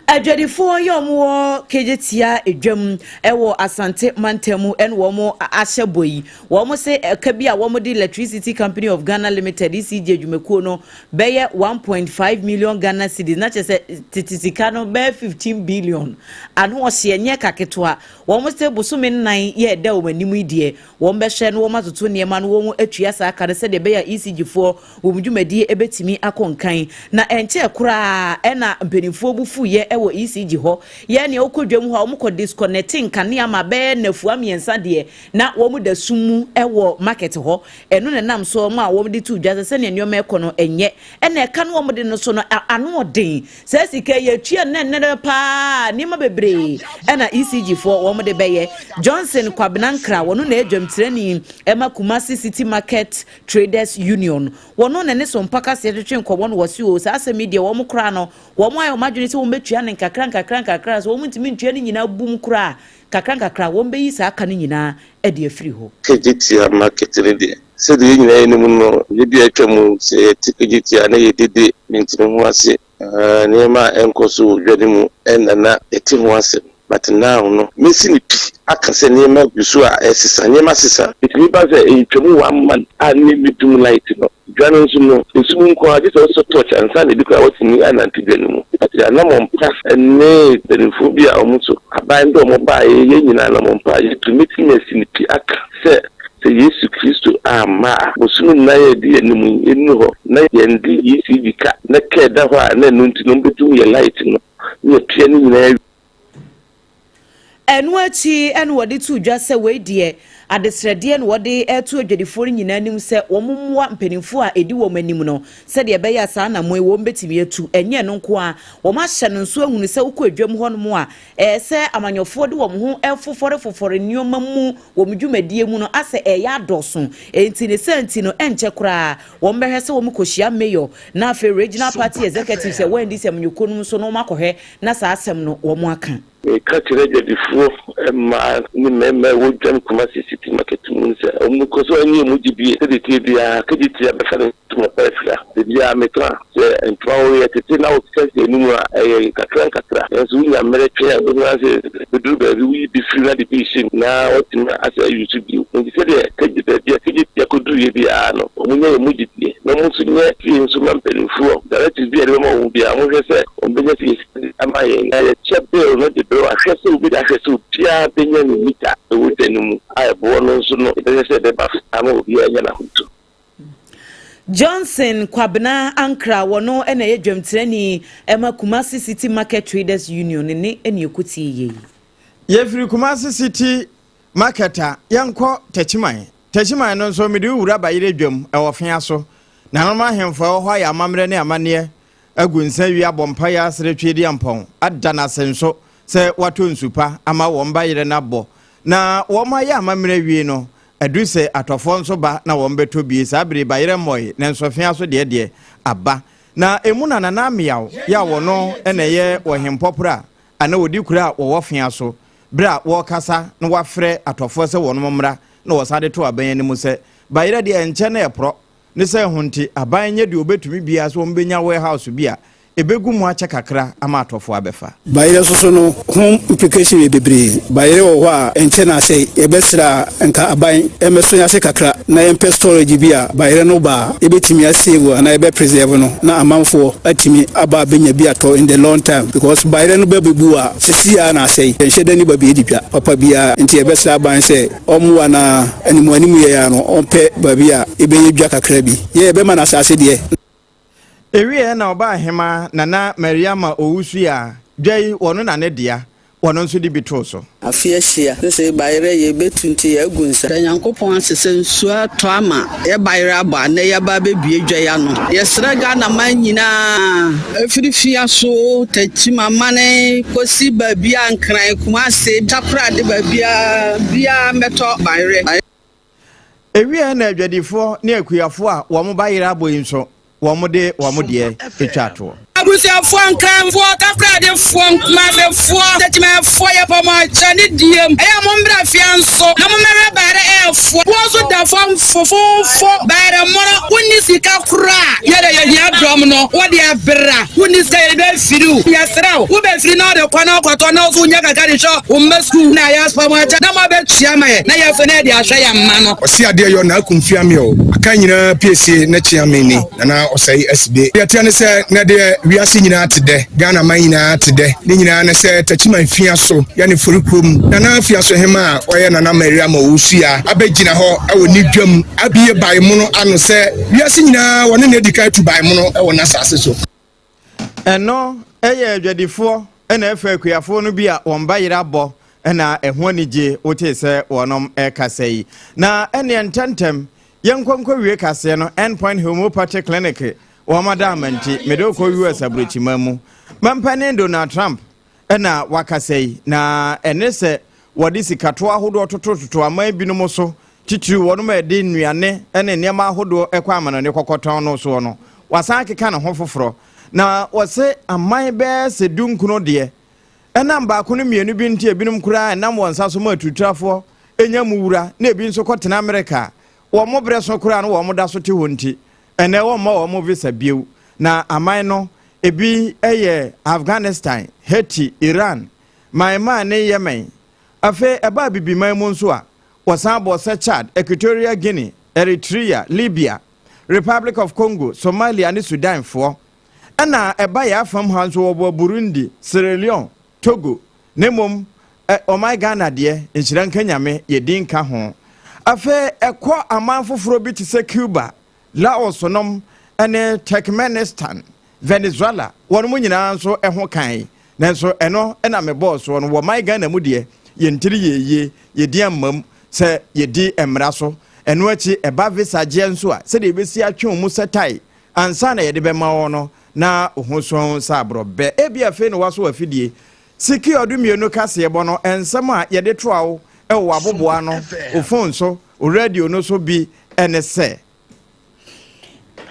Adwadifoɔ yɛ ɔmo wɔ Kejetia edwam ɛwɔ Asante mantam ɛna wɔn ahyɛ bɔ yi, wɔn se ɛka bi a wɔn de Electricity Company of Ghana Limited, ECG adwumakuo no, bɛyɛ 1.5 million Ghana cedis na kyerɛ sɛ tete sika no bɛyɛ 15 billion. Ano ɔhyɛ nyɛ kaketewa. Wɔn se bosome 4 yɛ ɛda wɔn anim yi deɛ, wɔn bɛhwɛ no wɔn atoto nneɛma no wɔn atua saa aka no sɛdeɛ ɛbɛyɛ ECG foɔ wɔn dwumadie ɛbɛtumi akɔ nkan. Na ɛnkyɛn koraa ɛna mpanimfoɔ bu fuyɛ ɛwɔ ECG hɔ yɛn nea wɔkɔ dwam hɔ a wɔn kɔ disconnect nkanea ma bɛyɛ nafua 3 deɛ na wɔn da sum mu ɛwɔ market hɔ. Ɛno na nam so wɔn a wɔn de to dwa sɛ sɛnea nneɛma ɛkɔ no ɛnyɛ ɛna ɛka no wɔn de no so no ano ɔden. Saa sika yɛ tua nnɛnnɛ paa nneɛma bebree ɛna ECG foɔ wɔn de bɛyɛ. Johnson Kwabena Nkra, wɔn na adwamtirani ɛma Kumasi City Market Traders Union, wɔn na ne so mpakaseɛ twetwe nkɔmɔ no, wɔsi o saa asɛm yi deɛ wɔn koraa no wɔn ayɛ wɔn adwene sɛ wɔn bɛtua. no nkakra nkakra nkakra sɛ wɔn ntumi ntua ne nyinaa bum koraa a, nkakra nkakra wɔn bɛyi saa ka no nyinaa de afiri hɔ. Kejetia market no deɛ, sɛdeɛ yɛn nyinaa yɛnim no, mmerɛ bi a atwa mu, sɛ yɛte Kejetia a na yɛdede mentene ho ase. Nneɛma a ɛnkɔ so wɔ dwa no mu na na yɛte ho asɛm but now no mɛsi no pi aka sɛ nneɛma gu so a ɛresesa, nneɛma asesa. Ɛtumi ba sɛ ɛntwam one month a na ɛbɛdum light no, dwa no nso no esum nko ara gye sɛ wosɔ torch ansa na ebi koraa woatumi anante dwa no mu. But anammɔn pa ne mpanimfoɔ bi a wɔn nso aban de wɔn baeɛ, yɛn nyinaa anammɔn pa a yɛtu, mɛtumi asi no pi aka sɛ Sɛ Yesu Kristo amma a, bosome nnan a ɛdi anim yi ɛnnu hɔ na yɛn de ECG ka na ka ɛda hɔ a na ɛno nti no wɔbɛdum yɛn light no na yɛatua ne nyinaa awie. Ɛno akyi na wɔde too dwa sɛ wei deɛ adesrɛdeɛ na wɔde reto adwadifoɔ no nyinaa anim sɛ wɔmmoa mpanimfoɔ a ɛdi wɔn anim no sɛdeɛ ɛbɛyɛ a saa anammɔn yi wɔbɛtumi atu. Ɛnyɛ ɛno nko ara, wɔahyɛ no nso ahunu sɛ wokɔ adwam hɔnom a, ɛyɛ sɛ amanyɔfoɔ de wɔn ho refofɔrefofɔre nneɛma mu wɔn dwumadie mu no asɛ ɛreyɛ adɔɔso. Enti ne saa nti no, ɛnkyɛ koraa wɔbɛhwɛ sɛ wɔkɔhyia Mayor na afei Regional Party Executives a ɛwɔ NDC amanyɔkuo no mu nso na wɔakɔhwɛ na saa asɛm no wɔaka. Meka kyerɛ adwadifoɔ mmaa ne mmarima a ɛwɔ dwam Kumasi City Market mu no sɛ wɔnkɔ so nyɛ wɔn gyidie sɛdeɛ ɛteɛ biara Kejetia bɛfa ne ntoma pa afira. Da biara meka sɛ ntoma wo yɛ tete na wokeka si anim a ɛyɛ nkakra nkakra nanso wonya mmerɛ twɛn a wobɛhu ara sɛ bɛduru baabi woyi bi firi na de bi rehyɛ mu na woatumi asɛ ayi so bio. Enti sɛdeɛ kegye baabi a Kejetia kɔduruiɛ biara no wɔnya yɛn mu gyidie na wɔn nso nyɛ fie nso ma mpanimfoɔ directives bi a yɛde bɛma wɔn biara wɔnhwɛ sɛ wɔbɛnya fie de ama yɛn na yɛkyɛ bill no de brɛ wo ahwɛ sɛ wobɛdi ahwɛ sɛ obiara bɛnya ne mita wɔ dwa no mu a ɛboɔ no nso no yɛbɛhwɛ sɛ ɛbɛba fam ama obiara anya n'ahotɔ. Johnson Kwabena Ankrah wɔno na ɛyɛ dwamtirani ma Kumasi City Market Traders Union ne ne ɛne ɛkɔtie yei. Yɛfiri Kumasi City Market a, yɛnkɔ Techiman. Techiman no nso, mede wo wura Bayerɛ dwam, ɛwɔ Fea so. Nananom ahemfo a ɛwɔ hɔ ayɛ amammerɛ ne amanneɛ agu nsa awie abɔ mpaeɛ asrɛ Tweediampɔn ada no ase nso sɛ watɔ nsu pa ama wɔn bayerɛ no abɔ. Na wɔayɛ amammerɛ awie no, adu sɛ atɔfoɔ nso ba na wɔbɛtɔ bie. Saa bere yi bayerɛ mmɔe, nanso Afia so deɛ deɛ aba. Na emu na Nana Ameyaw yɛ a wɔno na ɛyɛ ɔhempɔporɔ a anaa ɔdi kuro a wɔwɔ Fea so. Berɛ a wɔrekasa na wɔafrɛ atɔfoɔ sɛ wɔnom mmra na wɔsan de to aban anim sɛ bayerɛ deɛ ɛnkyɛ na ɛporɔ. Ne sɛ ɛho nti, aban nyɛ deɛ ɔbɛtumi biara sɛ wɔbɛnya warehouse bi a ɛbɛgu mu akyɛ kakra ama atɔfoɔ abɛfa. Bayerɛ nso so no ho implication yɛ bebree. Bayerɛ wɔ hɔ a ɛnkyɛ na asɛe. Yɛbɛsrɛ a nka aban mmɛso yɛn ase kakra na yɛmpɛ storage bi a bayerɛ no ba a yɛbɛtumi a save anaa yɛbɛ preserve no na amanfoɔ atumi aba abɛnya bi atɔ in the long time because bayerɛ no bɛbɛbu a sesei ara na asɛe. Yɛnhyɛ da nni baabi yɛdi dwa papa biara nti yɛbɛsrɛ aban sɛ Ɔmmoa na animuanimu yɛ ara no, ɔmpɛ baabi a yɛbɛyɛ dwa kakra bi. Yɛ yɛbɛma no asase deɛ. Ewieɛ na ɔbaa hemaa Nana Mariama Owusu a dwa yi wɔno na ne dea, wɔno nso de bi too so. Afe ahyia sesei bayerɛ yɛ bɛtu nti yɛ agu nsa. Da Nyankopɔn ase sɛ nsuo atɔ ama yɛ bayerɛ abɔ a nnɛ yɛaba abɛbue dwa yi ano. Yɛsrɛ Ghana man nyinaa ɛfiri Fiaso, Tekyim, Amane kɔsi baabiara, Nkran, Kumase, Takoradi baabiara, biara mmɛtɔ bayerɛ. Ewiɛ na adwadifoɔ ne akuafoɔ a wɔn bayerɛ abɔ yi nso wɔde wɔn deɛ twa toɔ. Abusuafoɔ, Nkranfoɔ, Takoradefoɔ, Nkumasefoɔ, Techimanfoɔ, yɛpɛ mo akyɛ ne diem. Ɛyɛ a mommra fie nso na mommɛhwɛ bayerɛ ɛɛfoɔ. Boɔ nso da fam fofoofo. Bayerɛ mono, wonni sika koraa. Yɛdeɛ yɛhia dɔm no, wodeɛ bra. Wonni sika yɛde bɛfiri wo. Yɛsrɛ wo, wobɛfiri na wode kɔ na wokɔtɔ na wo nso wonya kakra de hwɛ wo mma sukuu na yɛaspa mo akyɛ na moabɛtua ma yɛn na yɛn nso na yɛde ahwɛ yɛn mma no. Ɔse adeɛ yɔ na akum fia me o Aka nyinaa piesie na kyea me ni Nana Ɔsɛe Asibe. Deɛ ɛteɛ ne sɛ nɛ deɛ wiase nyinaa te dɛ Ghana man nyinaa te dɛ Ne nyinaa ne sɛ Takyiman fia so yɛ ne fori kurom Nana Afiaso Hemaa a ɔyɛ Nana Mariam Owusu-a abɛgyina hɔ wɔ ne dwam abue bae mono ano sɛ wiase nyinaa wɔne no adi kan atu bae mono wɔ n'asase so. Ɛno yɛ adwadifoɔ na ɛfa akuafoɔ no bi a wɔn ba yere abɔ na ɛho anigye wotee sɛ wɔnom rekasa yi. Na ɛneɛ ntɛntɛm yɛnkɔ nkɔwie kaseɛ no Endpoint Homeopathy Clinic wɔn adaama nti mede wokɔ US aburokyiman mu. Mampanin Donald Trump na wakasa yi, na ɛne sɛ wɔde sikatoɔ ahodoɔ totototo aman binom so, titiriw wɔnom a ɛde nnuane ne nneɛma ahodoɔ kɔ amanɔne kɔkɔtɔn no soɔ no, wasan akeka ne ho foforɔ. Na wɔse aman bɛyɛ sɛ dunkono deɛ, ɛnam baako no mmienu bi nti ebinom koraa ɛnam wɔn nsa so ma atuturafoɔ nya mu wura na ebi nso kɔtena Amerika a wɔn berɛ so koraa no wɔn da so te hɔ nti, ɛnnɛ wɔmmɔ wɔn visa bio. Na aman no ebi yɛ Afghanistan, Haiti, Iran, Myanmar ne Yemen. Afei ɛba Abibiman mu nso a, wɔsan bɔ sɛ Chad, Equatorial Guinea, Eritrea, Libya, Republic of Congo, Somalia ne Sudanfoɔ. Ɛna ɛba yɛn afam ha nso wɔbɔ Burundi, Sierra Leone, Togo, na mmom ɛ, ɔman Ghana deɛ, nhyira nka Nyame, yɛ din nka ho. Afei ɛkɔ aman foforɔ bi te sɛ Cuba, Laos nom ne Turkmenistan, Venezuela, wɔnom nyinaa nso ho kan. Nanso ɛno na mebɔɔ soɔ no, wɔ man Ghana mu deɛ, yɛn tiri yɛ yie, yɛdi ammam sɛ yɛdi mmara so. Ɛno akyi ɛba visa gyeɛ nso a, sɛdeɛ yɛbɛsi atwe wo mu sɛ tae ansa na yɛde bɛma wo no, na wo ho sɔn sɛ aborɔbɛ. Ebia afei na woaso w'afidie. Secure 12 kaseɛbɔ no, nsɛm a yɛde toa wo wɔ w'aboboano, wo fon so, wo radio no so bi ne sɛ.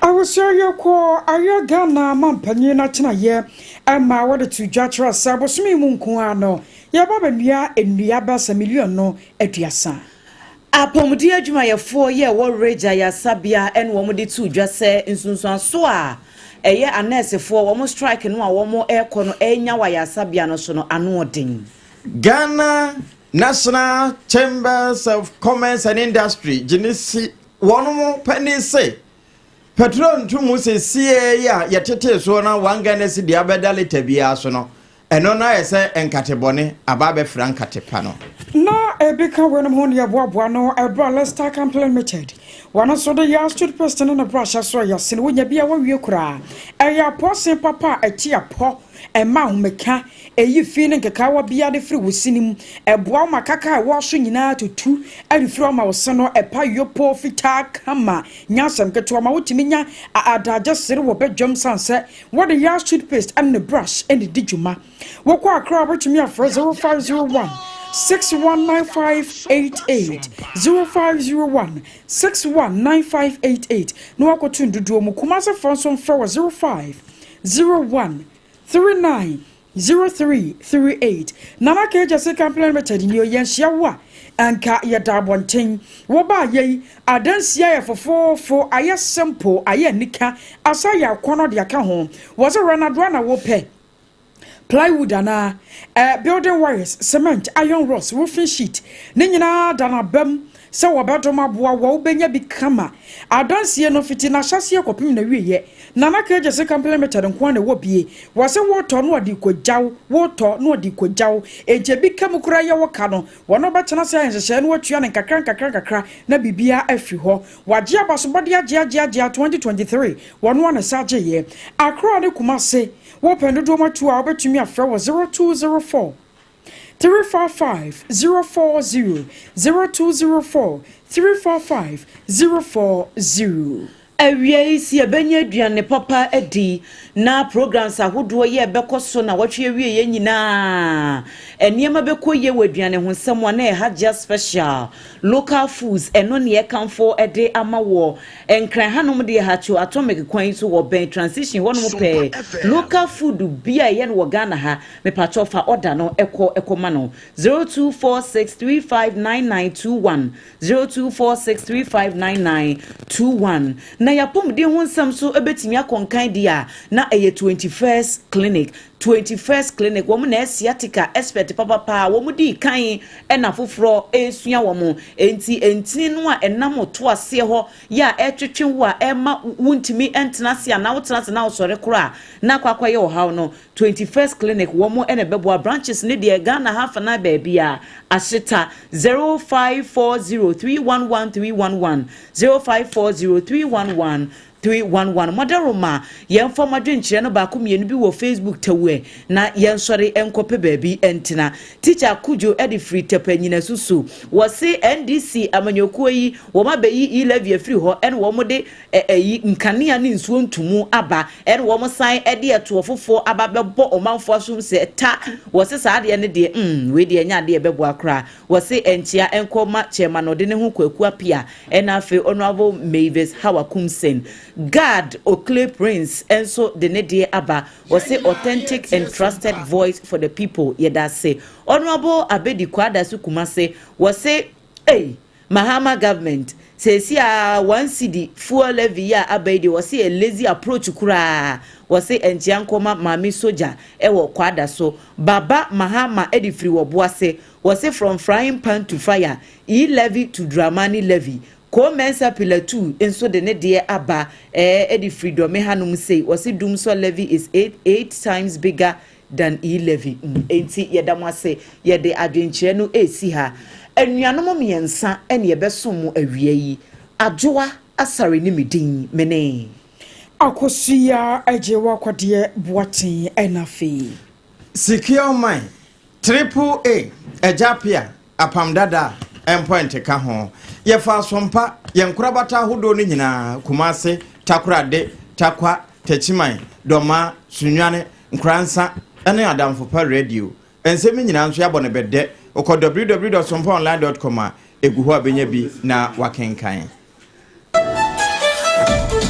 Abusua yi kɔ ayɛ Ghana mampanyin atenaeɛ ma wɔde to dwa kyerɛ sɛ bosome yi mu nko ara no yɛba abɛnua nnua bɛsɛ miliɔno 30. Apɔmuden adwumayɛfoɔ yi a ɛwɔ Ridge Ayarsabea na wɔde too dwa sɛ nsunsuansoɔ a ɛyɛ anɛɛsefoɔ wɔn strike no a wɔrekɔ no renya wɔ ayarsabea no so no ano ɔden. Ghana National Chambers of Commerce and Industry gye ne si wɔn panin se petrol ntomu sesie yi a yɛtetee soɔ na one Ghana cedi abɛda lita biara so no, ɛno no ayɛ sɛ nkate bɔne aba abɛfra nkate pa no. Na ebi ka weinom ho ne yɛboaboa ano ɛberɛ a Lester Company Limited wɔn nso de Yas toothpaste ne ne brush so a yɛasene wonya bi a wɔwie koraa. Ɛyɛ apɔsen papa a ɛte apɔ, ɛma ahomeka, ɛyi fi ne nkekaawa biara de firi wo sene mu, ɛboa wo ma kaka a ɛwɔ so nyinaa tutu de firi hɔ ma wo se no ɛpa yopoo fitaa kama. Nyɛ asɛm ketewa ma wotumi nya adagye sere wɔ badwam sane sɛ wɔde Yas toothpaste ne ne brush na ɛdi dwuma. Wokɔ Accra a wobɛtumi afrɛ 0501 619588, 0501 619588 na woakɔto ndodoɔ mu. Kumasefoɔ nso mfrɛ wɔ 0501 390338. Nana K. Gyasi Company Limited nie, yɛnhyia wo a anka yɛda abɔnten. Wobaa yei, adansie ayɛ fofoofo, ayɛ simple, ayɛ anika, asa ayɛ akɔnnɔ de aka ho. Wɔse Renadoa na wopɛ? Plywood anaa, eh, building wires, cement, iron rods, roofing sheet, ne nyinaa da n'abam sɛ wɔbɛdom aboa wo a wobɛnya bi kama. Adansie no fiti n'ahyɛaseɛ kɔpem n'awieɛ. Nana Kegyese Company Limited nko ara na ɛwɔ bie. Wɔse wotɔ na wɔde rekɔgya wo, wotɔ na wɔde rekɔgya wo. Enti ebi ka mu koraa yɛ wo ka no, wɔne wo bɛtena ase ayɛ nhyehyɛeɛ na woatua no nkakra nkakra nkakra na biribiara afiri hɔ. Wɔagye abasobɔdeɛ agye agye agye a 2023 wɔno ara na ɛsan gyeeɛ. Accra ne Kumase, wopɛ dodoɔ mu atuo a wobɛtumi afrɛ wɔ 0204 355 040, 0204 355 040. Awiei, sɛ yɛbɛnya aduane papa adi na programs ahodoɔ yi a ɛbɛkɔ so nnawɔtwe awieɛ nyinaa, nneɛma bɛkɔ yie wɔ aduane ho nsɛm a na ɛyɛ Hajia Special Local Foods, ɛno ne yɛkamfo de ama woɔ. Nkran hanom deɛ Hatcho Atomic kwan yi so wɔ bɛn transition hɔnom pɛɛ, local food bi a ɛyɛ no wɔ Ghana ha, mepakyɛw fa order no kɔ kɔma no, 0246359921. 0246359921 Na y'apɔmuden ho nsɛm nso bɛtumi akɔ nkan deɛ a, na ɛyɛ 21st Clinic. 21st Clinic, wɔn na ɛyɛ sciatica expert papapa a wɔn dii kan ɛna foforɔ ɛresua wɔn. Enti ntini no a ɛnam wo to aseɛ hɔ yɛ a ɛretwetwe wo a ɛma wontumi ntena ase anaa wotena ase na wosɔre koraa na akɔ akɔyɛ ɔhaw no, 21st clinic wɔn na ɛbɛboa branches no deɛ Ghana ha afanan baabiara ahyeta 0540311311 0540311311 Mɔdaroma yɛmfa mo adwenkyerɛ no baako mmienu bi wɔ Facebook tawuɛ na yɛnsɔre nkɔpɛ baabi ntena Teacher Kudjo de firi Tɛpɛ Nyinasu so wɔse NDC amanyɔkuo yi wɔn abɛyi E-levy afiri hɔ ɛna wɔn de ɛyi nkanea ne nsuo ntumu aba ɛna wɔn san ɛde ɛtoɔ foforɔ aba bɛbɔ ɔmanfoɔ asom sɛ ta wɔse saa adeɛ no deɛ mm wei deɛ ɛnyɛ adeɛ ɛbɛboa koraa wɔse ɛnkyea ɛnkɔ ma chairman ɔde ne ho Kwaku Apia ɛna afei Honourable Mavis Hawa Kumsen. Gad Okle Prince nso de ne deɛ aba, ɔse authentic and trusted voice for the people, yɛda ase. Honourable Abedi Kwadaso Kumase, wɔse ei Mahama government seesi a 1 cedi fuel levy yi a aba yi deɛ, wɔse yɛ lazy approach koraa. Wɔse nkyia nkɔma Maame Soja ɛwɔ Kwada so. Baba Mahama ɛde firi wɔ Boase, wɔse from frying pan to fire, e-levy to Dramani levy. Ko-Mensa Pillar 2 nso de ne deɛ aba ɛde firi Dɔme hanom sei, wɔse dumsɔ levy is eight times bigger than e-levy. Enti yɛda mo ase, yɛde adwenkyerɛ no esi ha. Anuanom mmiɛnsa ɛna yɛbɛsom mo awia yi. Adwoa Asare ne me din mene. Akosua Agye Wakwadeɛ Boaten ɛna afei. Secure Mind, Triple A, Agya Pia, Apam Dada, Endpoint ka ho. Yɛfa Asompa, yɛn nkorabata ahodoɔ no nyinaa, Kumase, Takorade, Takwa, Takyiman, Dɔma, Sunyane, Nkoransa ne Adamfopa Radio. Nsɛm nyinaa nso yɛabɔ no bɛdɛ. Wokɔ www.sompaonline.com a, ɛgu hɔ a bɛnya bi na wakenkan.